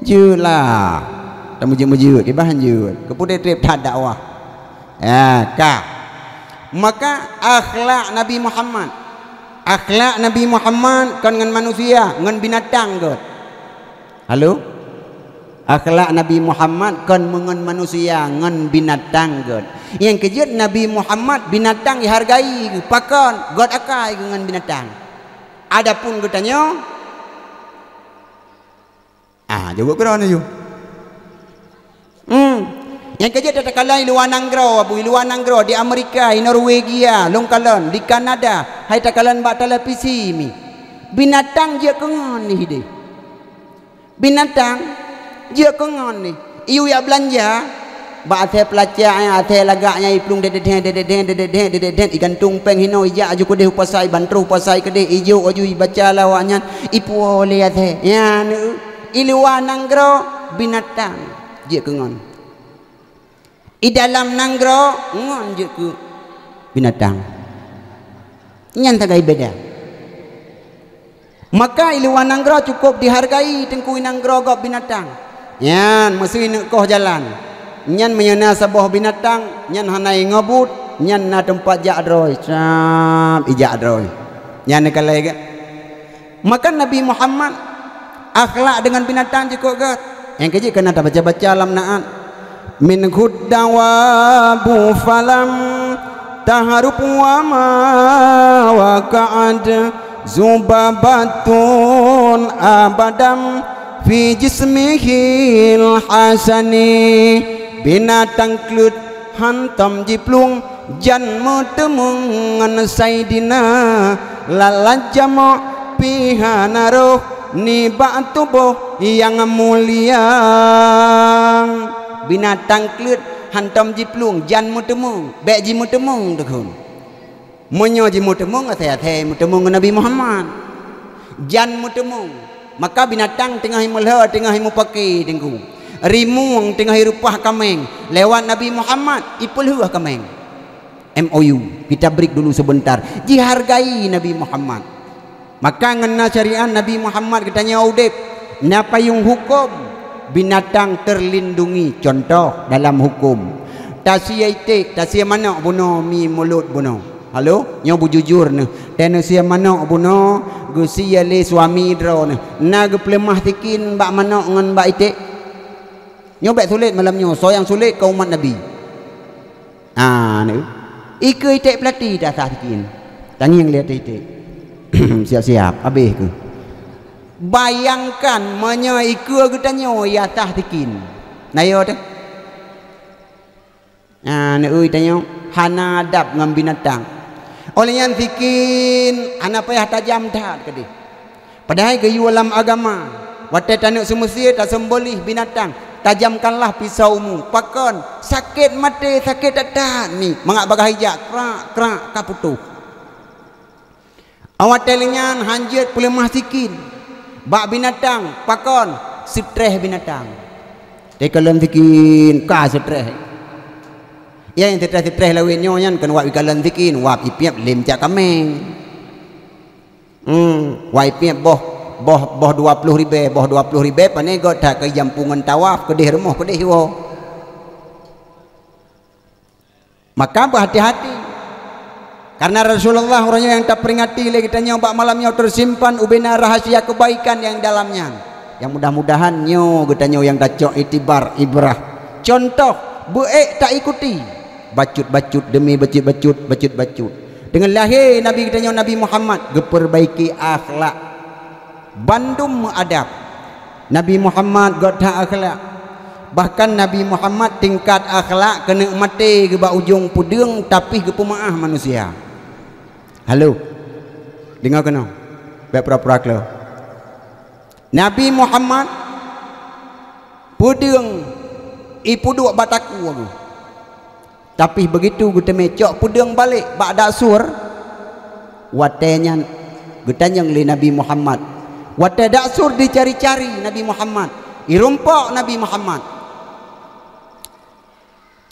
Jeuet lah. Tameujeuet-meujeuet, kiban han jeuet. Keupeue trép that dakwah. Ya, ka. Maka akhlak Nabi Muhammad. Akhlak Nabi Muhammad kon ngon manusia, ngon binatang göt. Halo? Akhlak Nabi Muhammad kon meungon manusia, ngon binatang göt. Nyang keujeuet Nabi Muhammad binatang ihargai, pakon göt akai ngon binatang. Adapun geutanyoe, ah, jaweueb keudroe nyoe. Hmm. Nyang keujeuet takalon i luwa nanggroe, Abu, i luwa nanggroe, di Amerika, i Norwegia, lôn kalon, di Kanada, hai takalon bak televisi mi. Binatang jeuet keu ngon hideh. Binatang jeuet keu ngon ni. Iyue jak beulanja, Bak asèe peulacak nyan, asèe lagak nyan, iplueng dededeh, dededeh, dededeh, dededeh, igantung péng hinoe, ijak aju keudeh u pasai, iban troh u pasai keudeh, ijok aju ibaca lé awaknyan, ipuwoe lé asèe. Nyan, i luwa nanggroe binatang jeuet keu ngon. I dalam nanggroe ngon jeuet keu binatang. Nyan sagai beda. Maka i luwa nanggroe cukôp dihargai teungku i nanggroe gob binatang. Nyan meusui neuk koh jalan. Nyan meunyoe na saboh binatang, nyan hana ingobuet, nyan na teumpat jak droe. Cap, ijak droe. Nyan neukalai gét. Maka Nabi Muhammad akhlak deungon binatang cukôp gét. Nyang keujeuet keunan tabaca-baca lam naat. Minhud dawabu falam tahrub wa ma waqa'at, zubabatun abadam fi jismihil hasani. Binatang kleuet hantom jiplueng jan meuteumong ngon Saidina, lalat jamoe pih hana roh nibak tuboh nyang mulia. Binatang kleuet hantom jiplueng jan meuteumong, bék jimeuteumong teukhon. Meunyoe jimeuteumong, asai-asai meuteumong ngon Nabi Muhammad. Jan meuteumong. Maka binatang teungoh imeulhö, teungoh imupake teungku. Rimueng teungoh ireupah kaméng. Lewat Nabi Muhammad, ipeulheueh kaméng. M O U, kita break dulu sebentar. Jihargai Nabi Muhammad. Maka ngon na syariat Nabi Muhammad geutanyoe udeb. Na payong huköm, binatang terlindungi. Contoh dalam huköm. Tasie iték, tasie manök bunoe, mi mulot bunoe. Halo, nyoe beujujur neuh. Teuh neusie manök bunoe, geusie lé suami droeneuh. Na geupeuleumah sikin bak manök ngon bak iték? Nyoe bék sulet malam nyoe, soe nyang sulet keu umat Nabi. Ah, ni. Ikeue iték peulati tasah sikin. Tangieng lé ateueh iték. Siap-siap, habéh keuh. Bayangkan meunyoe ikeue geutanyoe yasah sikin. Na yo teuh? Ah, neueu tanyoe hana adab ngon binatang. Óh lheueh nyan sikin hana payah tajam that keudeh. Padahai geuyue lam agama, watée taneuk seumeusie taseumboléh binatang, tajamkanlah pisaumu. Pakon? Sakét maté, sakét that-that nyoe. Mangat bagaih ijak, krak, krak, ka putôh. Watée lheueh nyan hanjeuet peuleumah sikin bak binatang, pakon? Seutreh binatang. Teukalon sikin ka seutreh. Nyang seutreh-seutreh lawét nyoe nyan kon wab ikalon sikin, wab ipiep lé meucak kaméng. Hmm, wab ipiep boh, boh, boh dua ploh ribée, boh dua ploh ribée pané göt that keu jampu ngon tawaf, keudeh rumoh, keudeh woe. Maka beuhati-hati. Karena Rasulullah uroe nyoe nyang taperingati lé geutanyoe bak malam nyoe teusimpan ubena rahasia keubaikan nyang dalam nyan. Nyang mudah-mudahan nyoe geutanyoe nyang tacok iktibar, ibrah. Contoh, beuék taikuti. Bacut-bacut demi bacut-bacut, bacut-bacut. Deungon lahé Nabi geutanyoe Nabi Muhammad geupeubaiki akhlak. Bandum meuadab. Nabi Muhammad göt that akhlak. Bahkan Nabi Muhammad tingkat akhlak keuneuk maté geuh bak ujong peudeueng, tapi geupeumeu'ah manusia. Halo. Deungoe keunoe. Bék pura-pura kleu. Nabi Muhammad peudeueng ipeuduek bak takue geuh. Tapi beugitu geuteumé cok peudeueng balek bak daksur, watée nyan geutanyong lé Nabi Muhammad. Watée daksur dicari-cari Nabi Muhammad, irumpok Nabi Muhammad.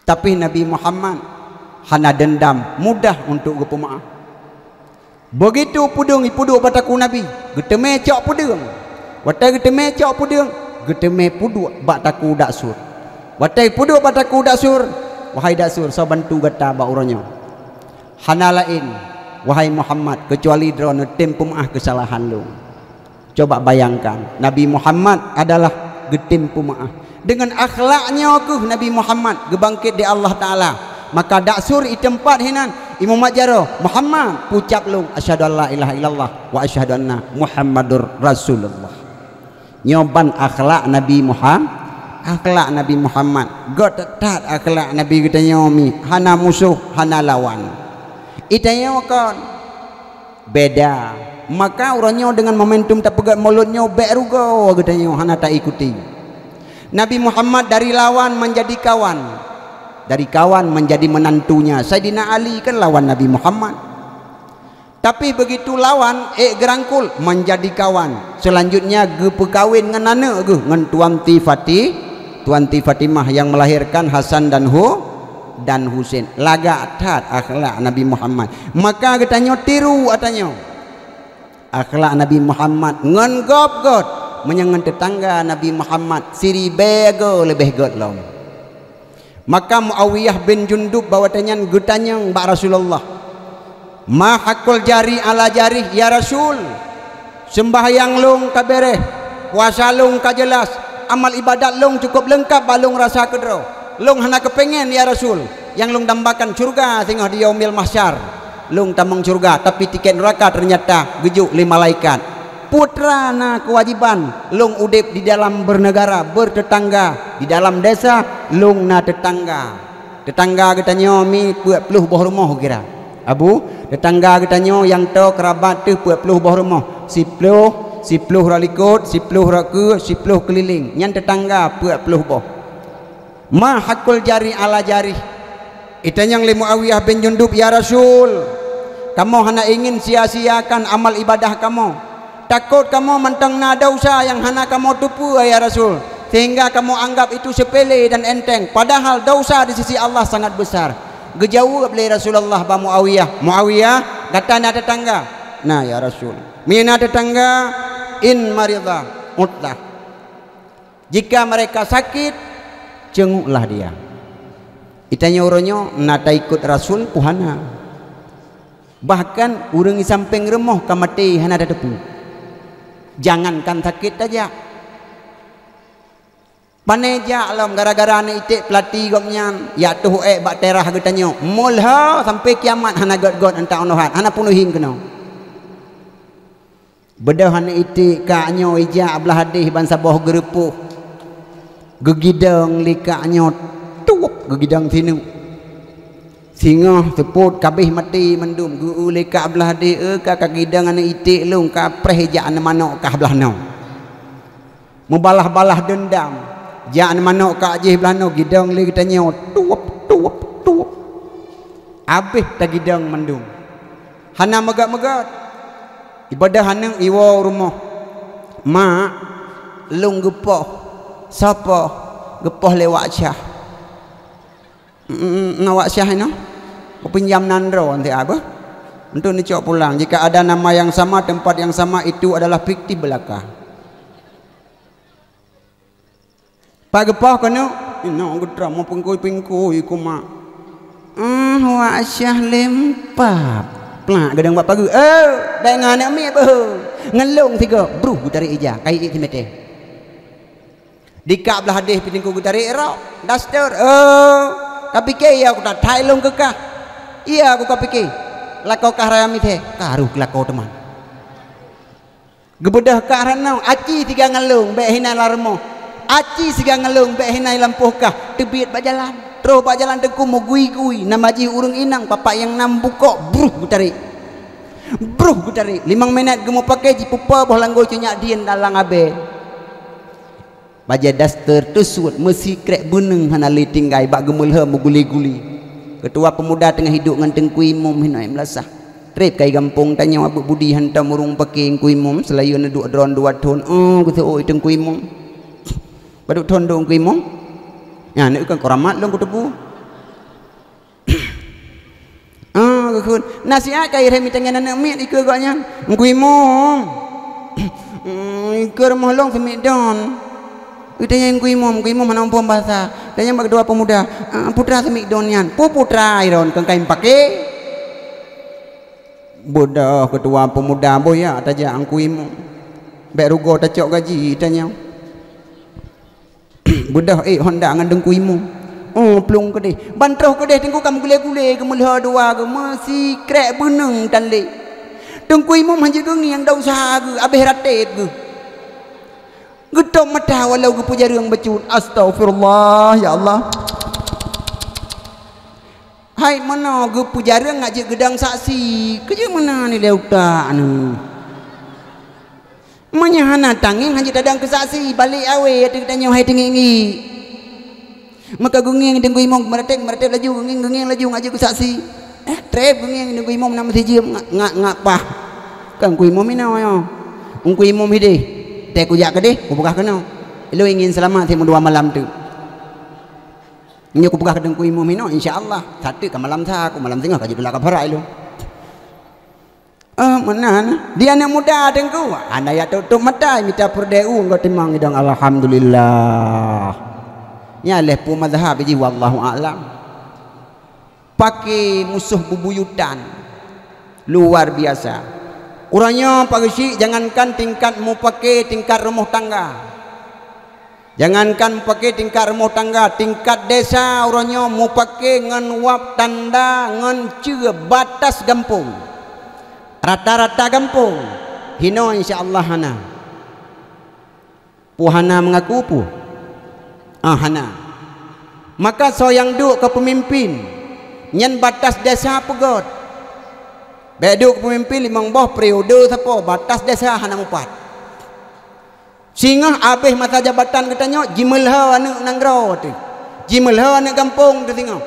Tapi Nabi Muhammad hana deundam, mudah untuk geupeumeu'ah. Beugitu peudeueng ipeuduek bak takue Nabi, geuteumé cok peudeueng. Watée geuteumé cok peudeueng, geuteumé peuduek bak takue daksur. Watée peuduek bak takue daksur, "Wahai daksur, soe bantu gata bak uroe nyoe?" "Hana laén, wahai Muhammad, keucuali droeneuh tem peumeu'ah keusalahan lôn." Coba bayangkan, Nabi Muhammad adalah geutem peumeu'ah. Deungon akhlak nyoe kheueh Nabi Muhammad geubangket di Allah Taala. Maka daksur i teumpat hinan, imumat jaroe, "Muhammad, peucab lôn, asyhadu an la ilaha illallah wa asyhadu anna Muhammadur Rasulullah." Nyoe ban akhlak Nabi Muham-, akhlak Nabi Muhammad. Göt that akhlak Nabi geutanyoe mi, hana musoh, hana lawan. I tanyoe kon. Beda. Maka uroe nyoe deungon momentum tapeugét Maulud nyoe bék rugoe geutanyoe hana taikuti. Nabi Muhammad dari lawan menjadi kawan. Dari kawan menjadi menantunya. Saidina Ali kan lawan Nabi Muhammad. Tapi begitu lawan, ék geurangkul, menjadi kawan. Selanjutnya geupeukawen ngon aneuk geuh, ngon Tuanti Fati-, Tuanti Fatimah yang melahirkan Hasan dan Hu-, dan Husain. Lagak that akhlak Nabi Muhammad. Maka geutanyoe tiru atanyoe. Akhlak Nabi Muhammad ngon gob göt, meunyoe ngon teutangga Nabi Muhammad siribèe goe leubeh göt lom. Maka Muawiyah bin Jundub bak watèe nyan geutanyong bak Rasulullah, "Ma haqqul jari ala jarih, ya Rasul? Seumbahyang lôn ka bèrèh, puasa lôn ka jeulaih, amal ibadat lôn cukôp leungkap bak lôn rasa keudroe. Lôn hana keupéngen, ya Rasul, nyang lôn dambakan syeuruga singoh di Yaumil Mahsyar. Lôn tamong syeuruga, tapi tiket neuraka teunyata geujok lé malaikat." Peue teuma na keuwajéban lôn udép di dalam beuneugara, beuteutangga, di dalam desa lôn na teutangga. Teutangga geutanyoe mi peuet ploh boh rumoh kira. Abu, teutangga geutanyoe nyang toe keurabat teuh peuet ploh boh rumoh. Siploh, siploh rot likot, siploh rot keue, siploh keulileng. Nyan teutangga peuet ploh boh. Ma haqqul jari ala jarih. Itanyong lé Muawiyah bin Jundub, "Ya Rasul, kamoe hana ingin sia-siakan amal ibadah kamoe. Takot kamoe mantong na desya nyang hana kamoe teupeue, ya Rasul, sehingga kamoe anggap itu sepele dan enteng, padahal desya di sisi Allah sangat besar." Geujaweueb lé Rasulullah bak Muawiyah, "Muawiyah, gata na teutangga?" "Na, ya Rasul." "Meunyoe na teutangga, in maridha udta." Jika mereka sakit, cenguklah dia. Itanyong uroe nyoe na taikot Rasul peue hana. Bahkan ureuëng di sampéng rumoh ka maté hana tateupeue. Jangankan sakét tajak. Pane jak lom gara-gara aneuk iték peulati gobnyan jak tuh ék bak teurah geutanyoe. Mulhô sampai kiamat hana gét-gét antak unohat, hana peunuh hieng keunoe. Beudôh aneuk iték kak nyoe ijak blah déh ban saboh geureupôh. Geugidong lé kak nyoe, tuwup, geugidong sineuk. Singoh seupôt kabéh maté mandum, geu-eu lé kak blah déh, "Eu ka, ka gidong aneuk iték lôn, ka preh jak aneuk manok kah blah noe." Meubalah-balah deundam, jak aneuk manok kak jih blah noe, gidong lé geutanyoe, tuwup, tuwup, tuwup. Abéh tagidong mandum. Hana meugét-meugét. Ibeudôh aneuk iwoe u rumoh. "Mak, lôn geupoh." "Soe poh?" "Geupoh lé Wak Syah." "Mm, mm, mm, na Wak Syah inoe?" "Kupinjam nan droe, enti abeuh. Untuk neucok pulang. Jika ada nama yang sama, tempat yang sama, itu adalah fiktif belaka." Pat geupoh keuneuk, inoe geutram meupingkui-pingkui ku mak. "Eh, Wak Syah lempap." Plak geudong bak pageue. "Eh, bék ngon aneuk miet beuh. Ngon lôn sigoe." Bruh geutarek ija, kayée simeutée. Dikak blah déh pih teungku geutarek rok, daster. "Eh, ka pike ya ku that-that lôn keu kah. Iya ku ka pike. Lakoe kah raya miseue, karu keu lakoe teuma." Geubeudôh kah ranoe, aci siga ngon lôn bék hina lam rumoh. Aci siga ngon lôn bék hina lam poh kah, teubiet bak jalan. Troh bak jalan teungku meugui-gui, nama jih ureuëng inong, papak nyang nam bukok, bruh geutarek. Bruh geutarek. Limong minét geumeupaké jipeupo boh langgôi cunyak dien dalam abée. Bajée daster teusuet, meusikrek beuneueng hana lé tinggai bak geumeulhö meuguli-guli. Keutua peumuda teungoh hiduek ngon Teungku Imum hinoe meulasah. Treb kai gampông tanyoe abeuk budi hantom ureuëng paké Teungku Imum, seulayeue neuduek droen dua thon, oh, geuseuôt Teungku Imum. Padub thon duek Teungku Imum? Nyan, neuk keu kuramat lôn kuteupeue. Ah, geukheun. Nasihat ka irhem itengah aneuk miet ikeue gobnyan. Teungku Imum. Hmm, ikeue rumoh lôn seumiet don. Geutanyong Teungku Imum, Teungku Imum hana muphom basa. Tanyong bak keutua peumuda, "Ah, putra seumiet don nyan." Peue putra iron keu kai meupaké? Beudôh keutua peumuda boh ya tajak Teungku Imum. Bék rugoe tacok gaji tanyong. Beudôh ék honda ngon Teungku Imum. Oh, plueng keudeh. Ban troh keudeh Teungku ka meugulée-gulée geumeulhö dua geuh meusikrek beuneueng tan lé. Teungku Imum hanjeuet geungieng desya geuh, abéh rateb geuh. Geutôb mata walau geupeujareueng bacut. Astaghfirullah, ya Allah. Hai meunoe geupeujareueng ngak jeuet geudong saksi. Keujeuet meunan ilée utak neuh. Meunyoe hana tangieng hanjeuet tadong keu saksi, balek awé ateueh geutanyoe hai teungiek-ngiek. Maka geungieng Teungku Imum, meuratéb, meuratéb laju, geungieng, geungieng laju, ngaju keu saksi. Eh, trép geungieng Teungku Imum na meusijeum, ngak, ngak, ngak pah. Kan Teungku Imum inoe nyoe. Teungku Imum hideh. Teuh kujak keudeh, kupeugah keunoe. Ilôn ingin seulamat simeudua malam teuk. Nyoe kupeugah keu Teungku Imum inoe, insya Allah. Sateuk ka malam sa, ku malam singoh ka jitulak kafarat ilôn. Eh, meunan. Di aneuk muda Teungku, hana jak tôp-tôp mata, mita peureudée u, enggak timang idong, alhamdulillah. Nyan lheueh peue mazhab jih, wallahu a'lam. Paké musoh bubuyutan. Luar biasa. Uroe nyoe Pak Geuchik, jangankan tingkat mupaké, tingkat rumoh tangga. Jangankan mupaké tingkat rumoh tangga, tingkat desa uroe nyoe mupaké ngon wab tanda ngon ceue batas gampông. Rata-rata gampông, hinoe insya Allah hana. Peue hana meungaku peue? Ah, hana. Maka soe nyang duek keu peumimpin, nyan batas desa peugét. Bék duek keu peumimpin limong boh periode sapo, batas desa hana mupat. Singoh abéh masa jabatan geutanyoe, jimeulhô aneuk nanggroe teuh. Jimeulhô aneuk gampông teuh singoh.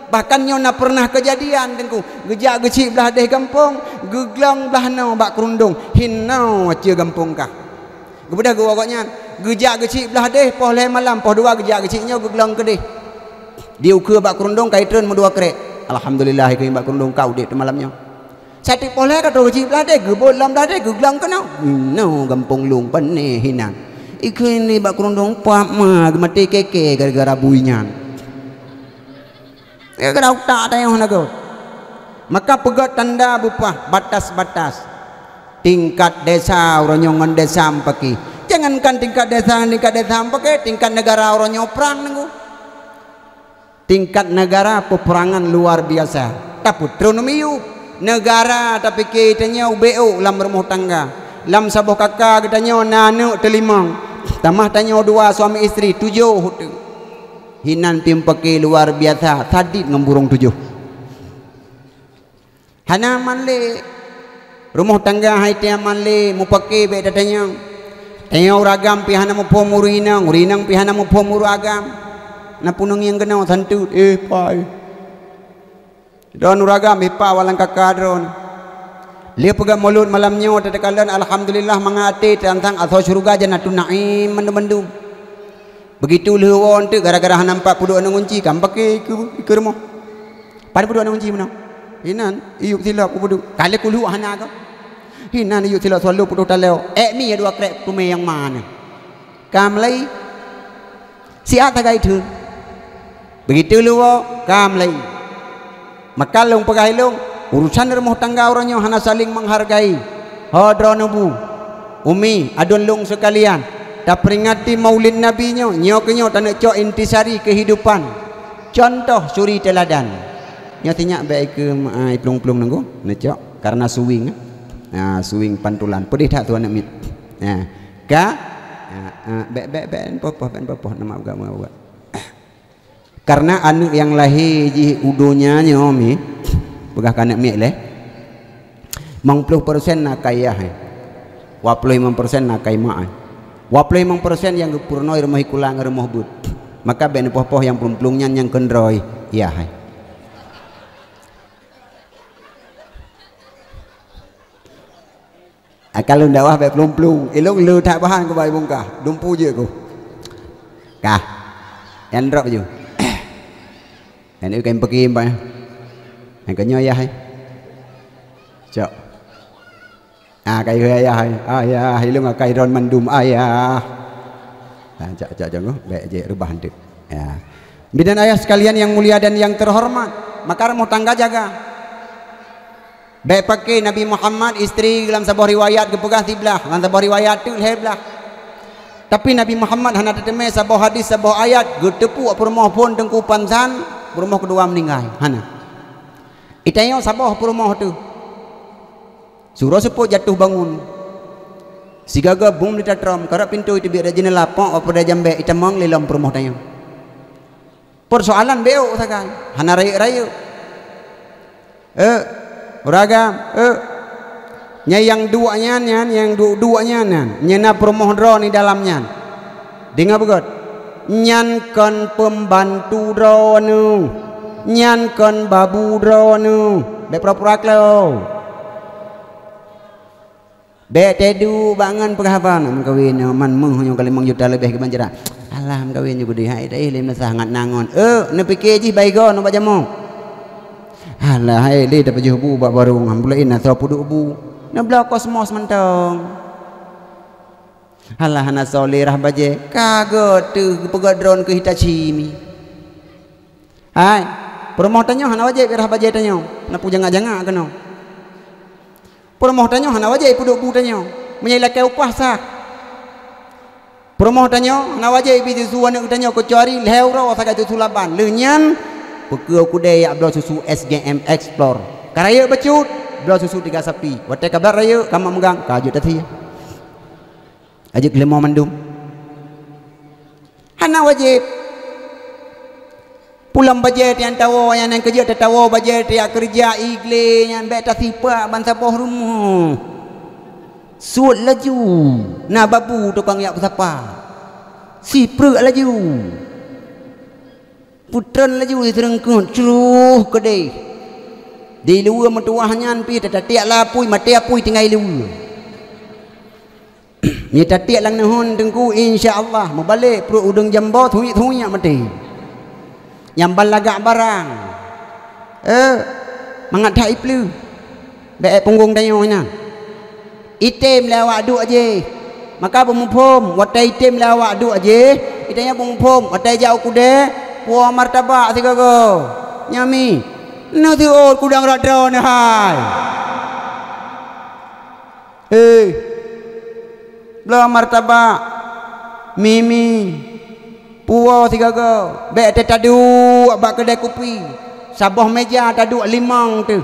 Bahkan nyoe na pernah keujadian, Teungku. Geujak geuchik blaih deh gampông, geuglong blaih noe bak keurundong. Hinoe ceue gampông kah. Geubeudôh geuwoe gobnyan. Geujak geuchik blaih deh, poh lhée malam, poh dua geujak geuchik nyoe geuglong keudeh. Di ukeue bak keurundong ka itreun meudua krek. Alhamdulillah, ikheun bak keurundong ka udeb teuh malam nyoe. Sateuk poh lhée ka troh geuchik blaih deh, geubot lam blaih deh, geuglong keunoe. Inoe gampông lôn pané hinan. Ikheun bak keurundong pap ma geumaté kèe-kèe gara-gara bui nyan. Gara-gara utak tanyoe hana göt. Maka peugét tanda beupah batas-batas. Tingkat desa uroe nyoe ngon desa mupaké. Jangankan tingkat desa ngon tingkat desa mupaké, tingkat negara uroe nyoe prang Teungku. Tingkat negara peperangan luar biasa. Tapeutreun miyueb. Negara tapike tanyoe ubé ôk lam rumoh tangga. Lam saboh kaka geutanyoe na aneuk teulimong. Tamah tanyoe dua suami istri, tujoh teuh. Hinan pih mupaké luar biasa, sadit ngon burông tujoh. Hana aman lé. Rumoh tangga hai teuh aman lé, mupaké bék tatanyong. Tanyoe ureueng agam pih hana muphom ureueng inong, ureueng inong pih hana muphom ureueng agam. Na punong nyang keunoe santut, eh, pai. Droen ureueng agam, eh, pa walang kaka droen. Lheueh peugah mulod malam nyoe teuka lôn, alhamdulillah, mangat até teuantang asoe syeuruga Jannatun Naim mandum-mandum. Beugitu lheueh woe eunteuk gara-gara hana nampak peuduek aneuk gunci, ka mupaké ikeue, ikeue rumoh. Pat peuduek aneuk gunci meunoe? Inan, iyueb silop u peuduek. Ka lheueh kulhok hana goe. Inan iyueb silop solo putôh taloe. Ék mi ya dua krek teumé nyang ma nyoe. Ka meulai. Siat sagai theun. Beugitu lheueh woe, ka meulai. Maka lôn peugah ilôn, urusan rumoh tangga uroe nyoe hana saling menghargai. Ho droeneuh bu, umi, aduen lôn seukalian, taperingati Maulid Nabi nyoe, nyoe keuh nyoe taneuk cok intisari keuhidupan. Contoh suri teuladan. Nyoe sinyak bék ikeue, ah, iplueng-plueng nunggu, neucok, karena suwing, ah, suwing pantulan. Peudeh that tu aneuk miet. Ah, ka, ah, ah, bék, bék, bék, poh-poh, bék poh-poh, nama uga, uga. Karena aneuk nyang lahé jih u donya nyoe mi, peugah keu aneuk miet lé, limong ploh persen na kai yah, eh. Dua ploh limong persen na kai mak, eh. Dua ploh limong persen nyang geupeurunoe rumoh sikula ngon rumoh beuet. Maka bék neupoh-poh nyang plueng-plueng nyan nyang keudroe yah, eh. Ah, ka lôn dakwah bék plueng-plueng. Ilôn le that bahan keubai bungkah. Dumpu jeuet ku. Kah. Nyang drop ju. Nyang ni kain pekim, Pak. Nyang keunyoe yah, eh. Cok. Ah, kai ayah, eh. Ayah, ilôn kai droen mandum, ayah. Ah, cok, cok, cok, bék jeuet reubah eunteuk. Ya. Bidan ayah sekalian yang mulia dan yang terhormat, maka rumoh tangga jaga. Bék paké Nabi Muhammad istri lam saboh riwayat geupeugah siblah, lam saboh riwayat teuk lhée blah. Tapi Nabi Muhammad hana teuteumé saboh hadis, saboh ayat, geuteupeue peurumoh phon Teungku Pansan, peurumoh keudua meuninggai. Hana. Itanyoe saboh peurumoh teuh. Surok seupôt jatoh bangun. Sigaga bom lita trom, karab pintoe iteubiet rot jeunela, pok wapoe jambek itamong lé lom peurumoh tanyoe. Peusoalan bék sagai, hana rayeuk-rayeuk. Eh, ureueng agam, eh. Nyang duek nyan, nyan, nyang duek-duek nyan, nyan. Nyan na peurumoh droe di dalam nyan. Deungoe beugét. Nyan kon peumbantu droeneuh, nyan kon babu droeneuh. Bék pura-pura kleu. Bék teuduek bak ngon peugah haba, "Na meukawen nyoe man meuh nyoe ka limong juta leubeh kiban cara." Alah, meukawen nyoe keudeh, hai deh lé meunasah ngat na ngon. Eh, neupike jih baigoe nyoe bak jamoe. Alah, hai lé tapajoh bu bak barong, alhamdulillah na soe peuduek bu. Neubloe kosmos mantong. Alah, hana soe lé rhah bajée, ka gét teuh geupeugét droeneuh keu Hitachi mi. Hai, peurumoh tanyoe hana wajéb irhah bajée tanyoe, na peue jangak-jangak keunoe. Peurumoh tanyoe hana wajéb ipeuduek bu tanyoe, meunyoe ilakée upah sah. Peurumoh tanyoe hana wajéb ibi susu aneuëk tanyoe keucuali lhée uroe sagai susu laban. Lheueh nyan, peue keu kudée jak bloe susu S G M Explore. Ka rayeuk bacut, bloe susu tiga sapi. Watée ka brat rayeuk, ka mak meugang, ka jeuet tasie. Ajeuet leumo mandum. Hana wajéb. Pulang bajée tian tawoe nyan, nyang keujeuet tatawoe bajée tiak keureuja igle nyan bék tasipak ban saboh rumoh. Suet laju, na babu tukang jak peusapat. Sipreuk laju. Peutreun laju siseureuengkot, cruh keudeh. Di luweue meutuwah nyan pih tatatiek lam apui, maté apui tinggai luweue. Nyoe tatiek lam neuhon teungku, insya Allah, meubalek pruet udeueng jambo, thuiek-thuiek maté. Nyang ban lagak barang. Eh, mangat that ipleuh. Bék punggong tanyoe nyan. Item lé awak duek jih. Maka beumuphom, watée item lé awak duek jih, itanyoe beumuphom, watée jak u kudée, puwoe martabak sigoe-goe. Nyoe mi, neuseuôt kudang rot droeneuh hai. Eh, bloe martabak, mi-mi, puwoe sigoe-goe, bék teuh taduek bak keudée kupi. Saboh méja taduek limong teuh.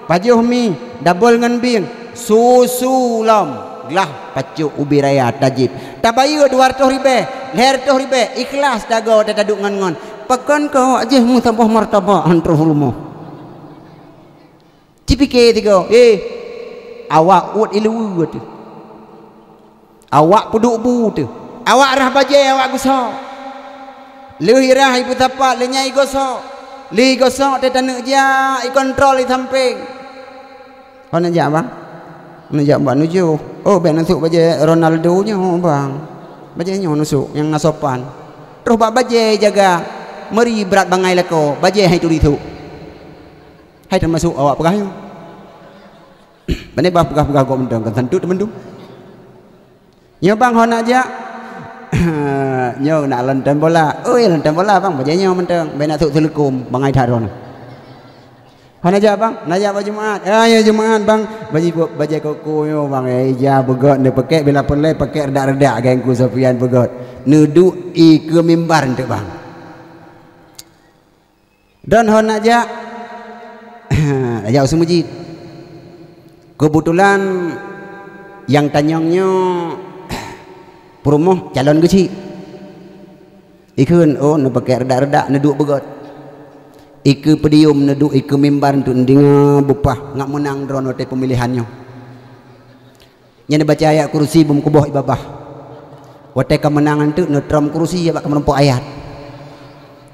Pajoh mi, dabol ngon bieng, susu lom, glah pacok ubé raya tajieb. Tabayeue dua reutôh ribée, lhée reutôh ribée, ikhlas tagoe teuh taduek ngon-ngon. Pakon keu awak jih meusaboh martabak han troh rumoh. Cipike sigoe, eh, awak uet iluweue teuh. Awak peuduek bu teuh. Awak rhah bajée awak geusoe. Lheueh irhah ipeusapat, lheueh nyan igosoe. Lheueh igosoe teuh taneuk jak ikontrol isampéng. Hana jak, Bang? Hana jak bak nujoh. Oh, bék neusok bajée Ronaldo nyoe, Bang. Bajée nyoe neusok nyang na sopan. Troh bak bajée jaga. Meuri brat bangai lakoe, bajée hai turi sok. Hai teumasok awak peugah nyoe. Pane bah peugah-peugah gob mantong kan santu teumandum. Nyoe bang hana jak. Nyoe nak lonton bola. Oi, lonton bola bang, bajée nyoe mantong. Bai nak suk teuleukum bangai that droeneuh. Hana jak bang, na jak bak Jumaat. Ah, ya Jumaat bang, bajée bajée koko nyoe bang. Eh, ija beugöt ni pekek bila peureulée pekek redak-redak gengku Sofian beugöt. Neuduek ikeue mimbar enteuk bang. Droeneuh hana jak, jak u seumeujid. Keubeutulan nyang tanyong nyoe peurumoh calon geuchik. Ikheun, oh, neupakèk reudak-reudak, neuduek beugöt. Ikeue podium neuduek, ikeue mimbar untuk neudeungoe beupah ngat meunang droeneuh watèe peumilihan nyoe. Nyan neubaca ayat kursi beumeukuboh i babah. Watèe ka meunang enteuk neutrom kursi bak ka meurumpok ayat.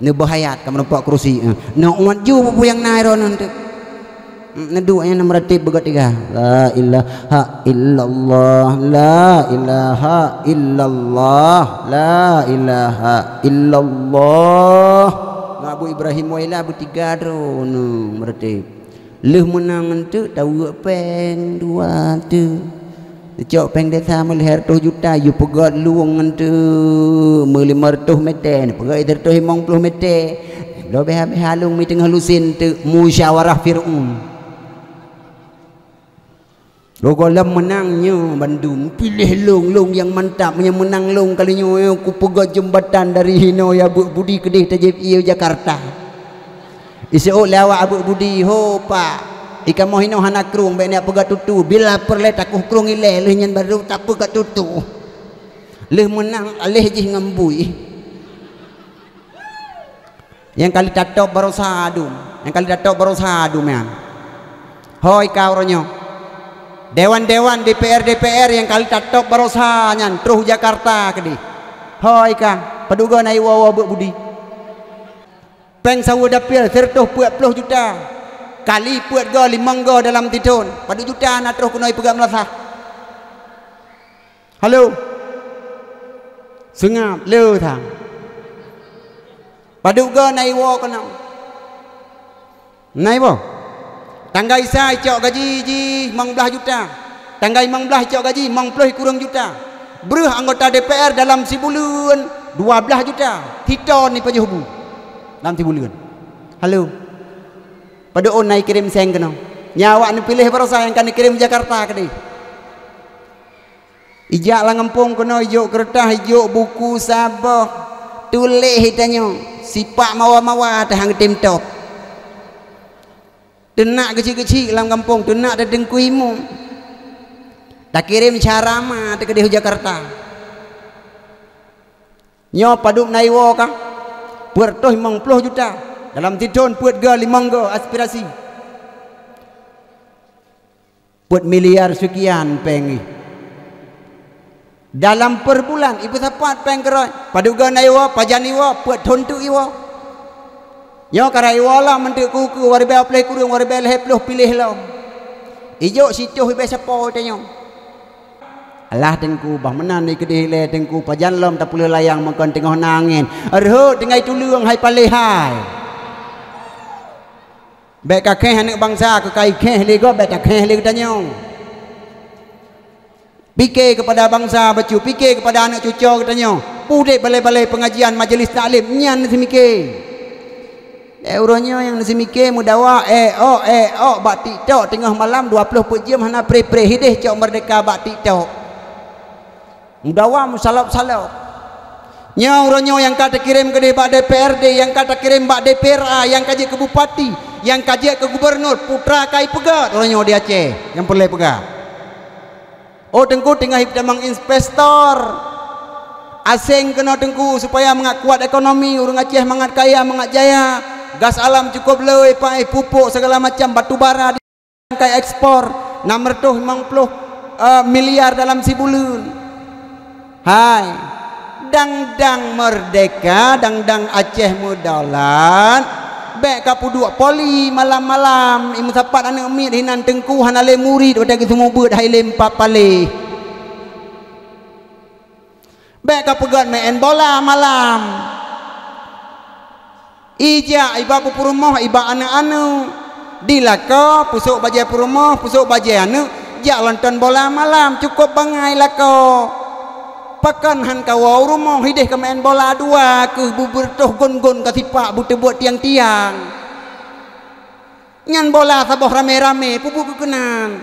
Neuboh ayat ka meurumpok kursi, eh. Neuuet ju peue-peue nyang na droeneuh enteuk. Neuduek nyan neumeuratéb beugöt tiga. La ilaha illallah, la ilaha illallah, la ilaha illallah. Ngon Abu Ibrahim Waila beutiga droeneuh meuratéb. Lheueh meunang enteuk taweuek péng dua teuk. Teucok péng desa meulhèe reutôh juta, yue peugöt lueng enteuk meulimong reutôh mètè, neupeugöt sireutôh limong ploh mètè. Bloe bèha-bèha lueng mi teungoh lusin enteuk musyawarah Fir'aun. Lôn gohlom meunang nyoe bandum, piléh lueng-lueng nyang mantap, meunyoe meunang lueng kali nyoe, kupeugöt jeumbatan dari hinoe ya Abeuk Budi keudeh tajieb ie Jakarta. Iseuôt lé awak Abeuk Budi, "Ho, Pak, i kamoe hinoe hana krueng, bèk neujak peugöt tutu. Bila peureulèe takoh krueng ilèe, lheueh nyan barô tapeugöt tutu." Lheueh meunang, aléh jih ngon bui. Nyang kali tatôb baroesa dum, nyang kali tatôb baroesa dum nyan. Hôi ka uroe nyoe. Dewan-dewan D P R, D P R nyang kali tatôb baroesa nyan troh u Jakarta keudeh. Hôi ka. Padub go na iwoe-woe beuet budi. Péng saweue dapil sireutôh peuet ploh juta. Kali peuet go limong go dalam sithon. Padub juta na troh keunoe ipeugah meulasah. Halo. Seungab le sang. Padub go na iwoe keunoe. Na iwoe. Tanggai sa icok gaji jih limong blaih juta. Tanggai limong blaih icok gaji limong ploh ikureueng juta. Breuh anggota D P R dalam sibuleuen dua blaih juta. Sithon ipajoh bu dalam sibuleuen. Halo. Padub na ikirém seng keunoe. Nyan awak neupiléh baroesa nyang ka neukirém Jakarta keudeh. Ijak lam gampông keunoe, ijok keureutah, ijok buku saboh, tuléh itanyoe, sipak mawa-mawa teuhang tem top. Teunak keuchik-keuchik lam gampông, teunak teuteuengku imeum. Takirém cara ma teukeudeh u Jakarta. Nyoe padub na iwoe ka? Peuet reutôh limong ploh juta. Dalam sithon peuet go limong go aspirasi. Peuet miliar seukian péng jih. Dalam per bulan, ipeusapat péng keurot. Padub go na iwoe, pajan iwoe, peuet thon teuk iwoe. Nyoe karab iwoe lom, meunteuek keu-keu, dua ribèe ploh kureueng, dua ribèe lhèe ploh piléh lom. Ijok sitoh ibèe sapo tanyoe. Alah Teungku, bah meunan ikeudeh ilèe Teungku, pajan lom tapeulheueh layang meukon teungoh na angén. Rhot tinggai tuleueng hai paléh hai. Bèk kakhèh aneuk bansa, keu ka ikhèh lé gob, bèk takhèh lé geutanyoe. Pike keupada bansa bacut, pike keupada aneuk cucoe geutanyoe. Udeb balè-balè peungajian, majelis taklim, nyan neuseumiké. Lé uroe nyoe nyang neuseumiké meudawa, eh, ok, eh, ok, bak TikTok teungoh malam dua ploh peuet jeuem hana preh-preh, hideh cok Merdeka bak TikTok. Meudawa meusalop-salop. Nyoe uroe nyoe nyang ka takirém keudeh bak D P R D, nyang ka takirém bak D P R A, nyang ka jeuet keu bupati, nyang ka jeuet keu gubernur, putra ka ipeugöt uroe nyoe di Aceh, nyang peureulèe peugah. Oh Teungku, teungoh itamong investor aseng keunoe Teungku, supaya mangat kuat ekonomi, ureueng Aceh mangat kaya, mangat jaya. Gas alam cukup le, paéh pupuk segala macam, batu bara di-, ka ekspor enam ratus lima puluh, eh, miliar dalam sibuleuen. Hai, dang-dang merdeka, dang-dang Aceh meudaulat, bèk ka peuduek poli malam-malam, imeusapat aneuk miet hinan Teungku, hana lé murit watèe geuseumeubeuet hai lé empat paléh. Bèk ka peugöt meu'en bola malam. Ijak iba peurumoh, iba aneuk-aneuk. Di lakoe, peusok bajèe peurumoh, peusok bajèe aneuk, jak lonton bola malam, cukôp bangai lakoe. Pakon han kawoe u rumoh, hideh ka meu'en bola dua keuh, beubeureutoh gon-gon ka sipak, beuteubuet tiang-tiang. Nyan bola saboh ramé-ramé, peubuet keu keunan.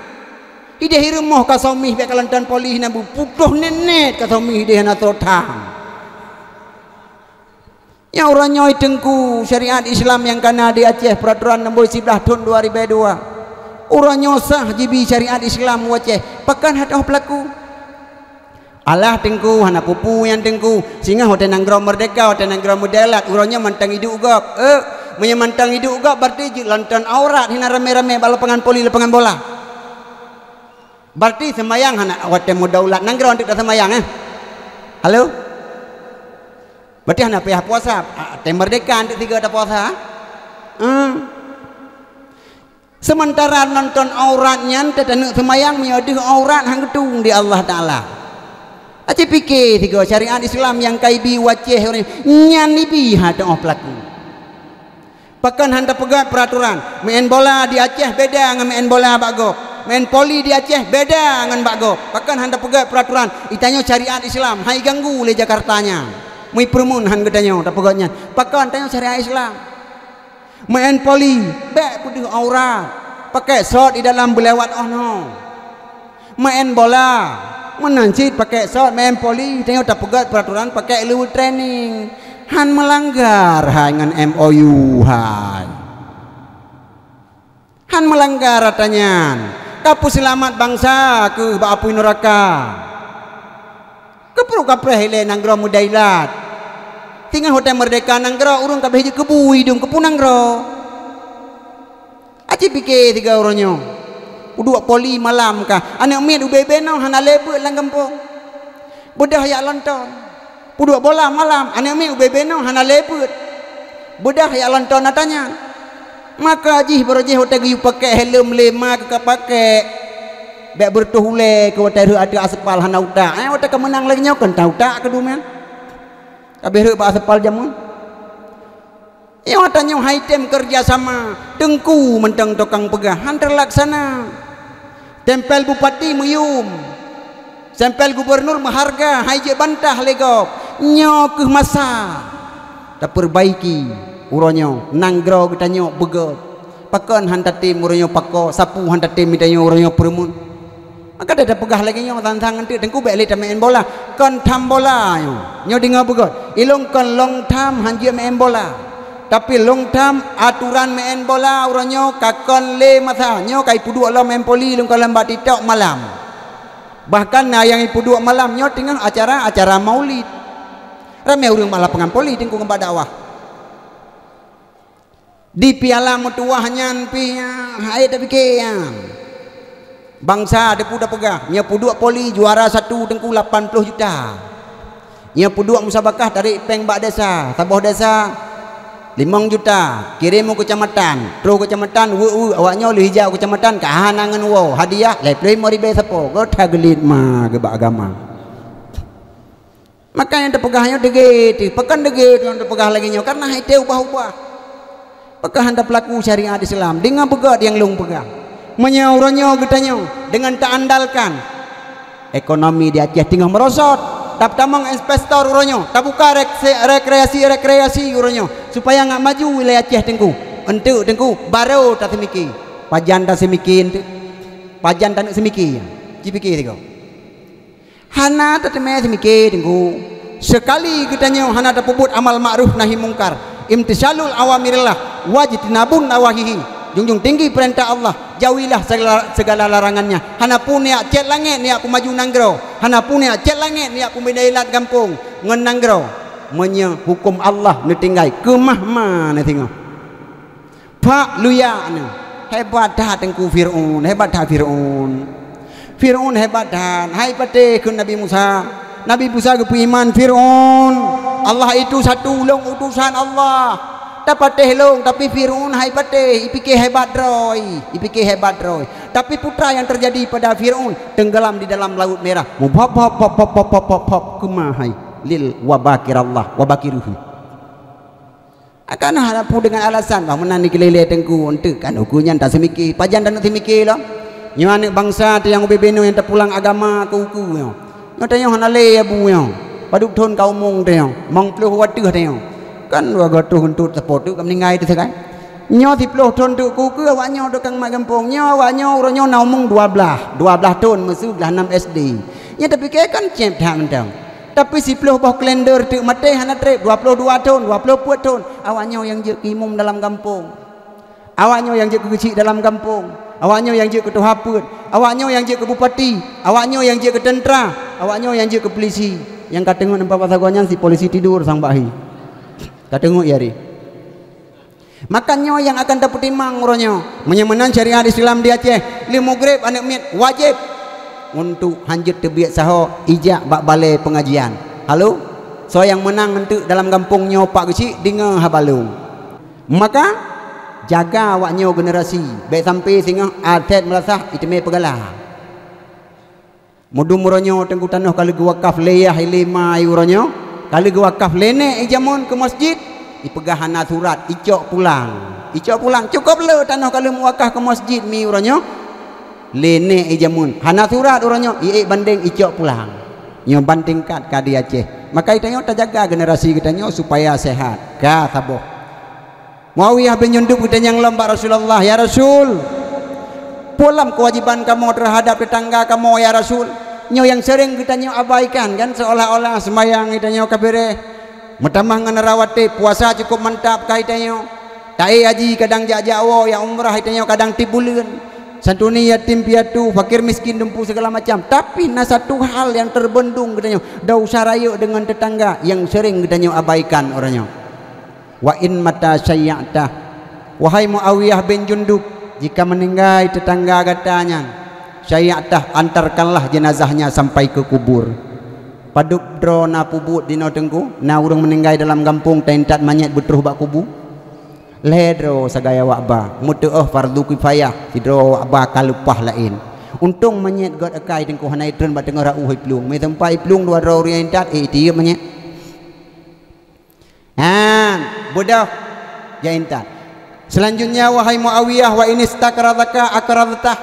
Hideh i rumoh ka soe mih bèk ka lonton poli hana bu, putôh nèt-nèt ka soe mih hideh hana soe tham. Nyang uroe nyoe Teungku, syariat Islam nyang ka na di Aceh, peuraturan nombor siblaih thon dua ribèe dua. Uroe nyoe sah jibi syariat Islam u Aceh, pakon han teu'oh peulaku? Alah Teungku, hana peue-peue nyan Teungku, singoh watèe nanggroe meurdeka, watèe nanggroe meudaulat, uroe nyoe mantong iduek gob. Eh, meunyoe mantong iduek gob, berarti jeuet lonton aurat hinan ramé-ramé bak lapangan poli, lapangan bola. Berarti seumayang hana, watèe meudaulat nanggroe teuk taseumayang, eh? Halo? Berarti hana payah puasa. Ah, watèe meurdeka teuk sigoe tapuasa, eh? Hmm. Seumantara nonton aurat nyan teuh taneuk seumayang, meunyoe deuh aurat han geutueng di Allah Taala. Aci pike sigoe syariat Islam nyang ka ibi u Aceh uroe nyan ibi han teu'oh peulaku. Pakon han tapeugöt peuraturan, meu'en bola di Aceh beda ngon meu'en bola bak gob, meu'en poli di Aceh beda ngon bak gob. Pakon han tapeugöt peuraturan, i tanyoe syariat Islam han iganggu lé Jakarta nyan. Meuipeureumeun han geutanyoe tapeugöt nyan. Pakon tanyoe syariat Islam? Meu'en poli, bèk peudeuh aurat, pakèk sot di dalam beulewat 'oh noe. Meu'en bola, meunan cit pakèk sot, meu'en poli, tanyoe tapeugöt peuraturan pakèk luweue training. Han meulanggar hai ngon M O U hai. Han meulanggar ata nyan. Ka peuseulamat bansa keuh bak apui nuraka. Keupeue kapreh ilèe nanggroe meudailat? Singoh watèe meurdeka nanggroe, ureueng ka beh jikeubu idong keupeue nanggroe. Aci pike sigoe uroe nyoe. Peuduek poli malam kah. Aneuk miet ubé-bé noe hana lé beuet lam gampông. Beudôh jak lonton. Peuduek bola malam, aneuk miet ubé-bé nyoe hana lé beuet. Beudah jak lonton ata nyan. Maka jih barô jih watée geuyue pakèk helm lé ma keu ka pakèk. Bék beureutoh ulée keu watée rhot ateueh aspal hana utak. Eh, watée ka meunang lagée nyoe kon ta utak keu dumien. Ka béh rhot bak aspal jameun. Nyoe tanyoe hai tem keureuja sama, teungku mantong tukang peugah, han teulaksana. Tempel bupati meuyum, tempel gubunur meuharga, hai jeuet bantah lé gob. Nyoe kheueh masa tapeubaiki uroe nyoe, nanggroe geutanyoe beugöt. Pakon han tatem uroe nyoe pakoe, sapeue han tatem geutanyoe uroe nyoe peureumeun. Maka tapeugah lagée nyoe, sang-sang eunteuk teungku bék lé tameu'en bola. Kon tham bola nyoe. Nyoe deungoe beugöt. Ilôn kon lôn tham han jeuet meu'en bola. Tapi lôn tham aturan meu'en bola uroe nyoe ka kon lé masa. Nyoe ka ipeuduek lom meu'en poli lôn kalon bak TikTok malam. Bahkan na nyang ipeuduek malam nyoe teungoh acara-acara maulid. Ramé ureuëng bak lapangan poli teungku ngon bak dakwah. Di piala meutuwah nyan pih, hai tapike nyan. Bansa depu tapeugah, nyoe peuduek poli juara satu teungku lapan ploh juta. Nyoe peuduek musabakah tarék péng bak desa, saboh desa limong juta, kirém u keucamatan, troh keucamatan, weuek-weuek, awak nyoe lheuh ijak u keucamatan, ka hana ngon woe, hadiah lhée ploh limong ribée sapo, gota geuliet ma geubak agama. Maka nyang teupeugah nyoe deungoe teuh, pakon deungoe teuh nyang teupeugah lagée nyoe, kareuna hai teuh ubah-ubah. Pakon han tapeulaku syariat Islam, deungoe beugöt nyang lôn peugah. Meunyoe uroe nyoe geutanyoe deungon taandalkan ekonomi di Aceh teungoh meurosot, tatamong investor uroe nyoe, tabuka rek-, rekreasi-rekreasi uroe nyoe, supaya ngat maju wilayah Aceh teungku. Eunteuk teungku, barô taseumike. Pajan taseumike eunteuk? Pajan taneuk seumike? Cipike sigoe. Hana tateumé seumike teungku. Seukali geutanyoe hana tapeubuet amal ma'ruf nahi mungkar, imtisalul awamirillah, wajtinabun nawahihi, junjung tinggi peurintah Allah, jauhilah segala, segala larangannya. Hana peue neujak cét langét neujak peumaju nanggroe, hana peue neujak cét langét neujak peubina ilat gampông ngon nanggroe. Meunyoe huköm Allah neutinggai, keumah ma neusingoh. Pak luyak nyoe, hebat that teungku Fir'aun, hebat that Fir'aun. Fir'aun hebat that, hai patéh kheun Nabi Musa. Nabi Musa geupeuiman, "Fir'aun, Allah itu satu, lôn utusan Allah. Tapatéh lôn, tapi Fir'aun hai patéh, ipike hebat droe, ipike hebat droe." Tapi putra yang terjadi pada Fir'aun tenggelam di dalam Laut Merah. Mubhop, hop, hop, hop, hop, hop, hop, hop, keumah hai lil wabakirallah, wabakiruhu. Akan hana peue deungon alasan bah meunan dikeulilée teungku, eunteuk kan ukeue nyan taseumike, pajan taneuk seumike lom. Nyoe aneuëk bansa teuh nyang ubé-bé nyoe nyang tapulang agama keu ukeue nyoe. Nyoe tanyoe hana lé abu nyoe. Padub thon ka umong tanyoe, mong ploh wateuh tanyoe. Kan dua gatus eunteuk sapo teuk ka meuninggai teuh sagai. Nyoe siploh thon teuk keu ukeue awak nyoe tukang mat gampông. Nyoe awak nyoe uroe nyoe na umong dua blaih, dua blaih thon meuseu blaih nam S D. Nyoe tapike kan céb that mantong. Tapi siploh boh kalender teuk maté hana treb, dua ploh dua thon, dua ploh peuet thon. Awak nyoe nyang jeuet keu imum dalam gampông. Awak nyoe nyang jeuet keu geuchik dalam gampông. Awak nyoe nyang jeuet keu tuha peuet. Awak nyoe nyang jeuet keu bupati. Awak nyoe nyang jeuet keu teuntra. Awak nyoe nyang jeuet keu peulisi. Nyang ka teungeut nampak pasagoe nyan si polisi tidur sang bak hi. Ka teungeut ya ri. Maka nyoe nyang akan tapeutimang uroe nyoe. Meunyoe meunan syariat Islam di Aceh, lheuh mugreb aneuëk miet wajéb untuk hanjeuet teubiet saho ijak bak balée peungajian. Halo, soe nyang meunang eunteuk dalam gampông nyoe pak geuchik deungoe haba lôn. Maka jaga awak nyoe generasi, bék sampai singoh aset meulasah iteumé peugala. Mudum uroe nyoe teungku tanoh ka lheueh geuwakaf lé yah ilé ma uroe nyoe, ka lheueh geuwakaf lé nék ijameun keu masjid, ipeugah hana surat, icok pulang. Icok pulang, cukop le tanoh ka lheueh meuwakaf keu masjid mi uroe nyoe. Lé nék ijameun, hana surat uroe nyoe, iék bandeng icok pulang. Nyoe ban tingkat ka di Aceh. Maka geutanyoe tajaga generasi geutanyoe supaya sehat. Ka saboh. Muawiyah bin Jundub geutanyong lom bak Rasulullah, "Ya Rasul, peue lom keuwajéban kamoe teuhadab teutangga kamoe, ya Rasul?" Nyoe nyang seuréng geutanyoe abaikan kan, seolah-olah seumayang geutanyoe ka beureh. Meutamah ngon rawatib, puasa cukop mantap ka geutanyoe. Taék haji kadang jak-jak woe, ya umrah geutanyoe kadang tieb buleuen. Santuni yatim piatu, fakir miskin dumpu segala macam. Tapi na satu hal nyang teubendung geutanyoe, desya rayeuk deungon teutangga nyang seuréng geutanyoe abaikan uroe nyoe. Wa in mata syayya'tah, wahai Muawiyah bin Jundub, jika meuninggai teutangga gata nyan, syayya'tah, antarkanlah jenazahnya sampai ke kubur. Padub droe na peubuet dinoe Teungku, na ureuëng meuninggai dalam gampông taintat manyét beutroh bak kubu. Lhée droe sagai awak ba, meuteuôh fardu kifayah, sidroe awak ba ka leupah laén. Untông manyét gét akai Teungku hana itreun bak teungoh rau hai plueng. Meuteumpat i plueng dua droe ureuëng intat, eh, itiyeub manyét. Han, beudoh. Jai intat. Selanjutnya, wahai Muawiyah, wa in istaqradzaka aqradztah,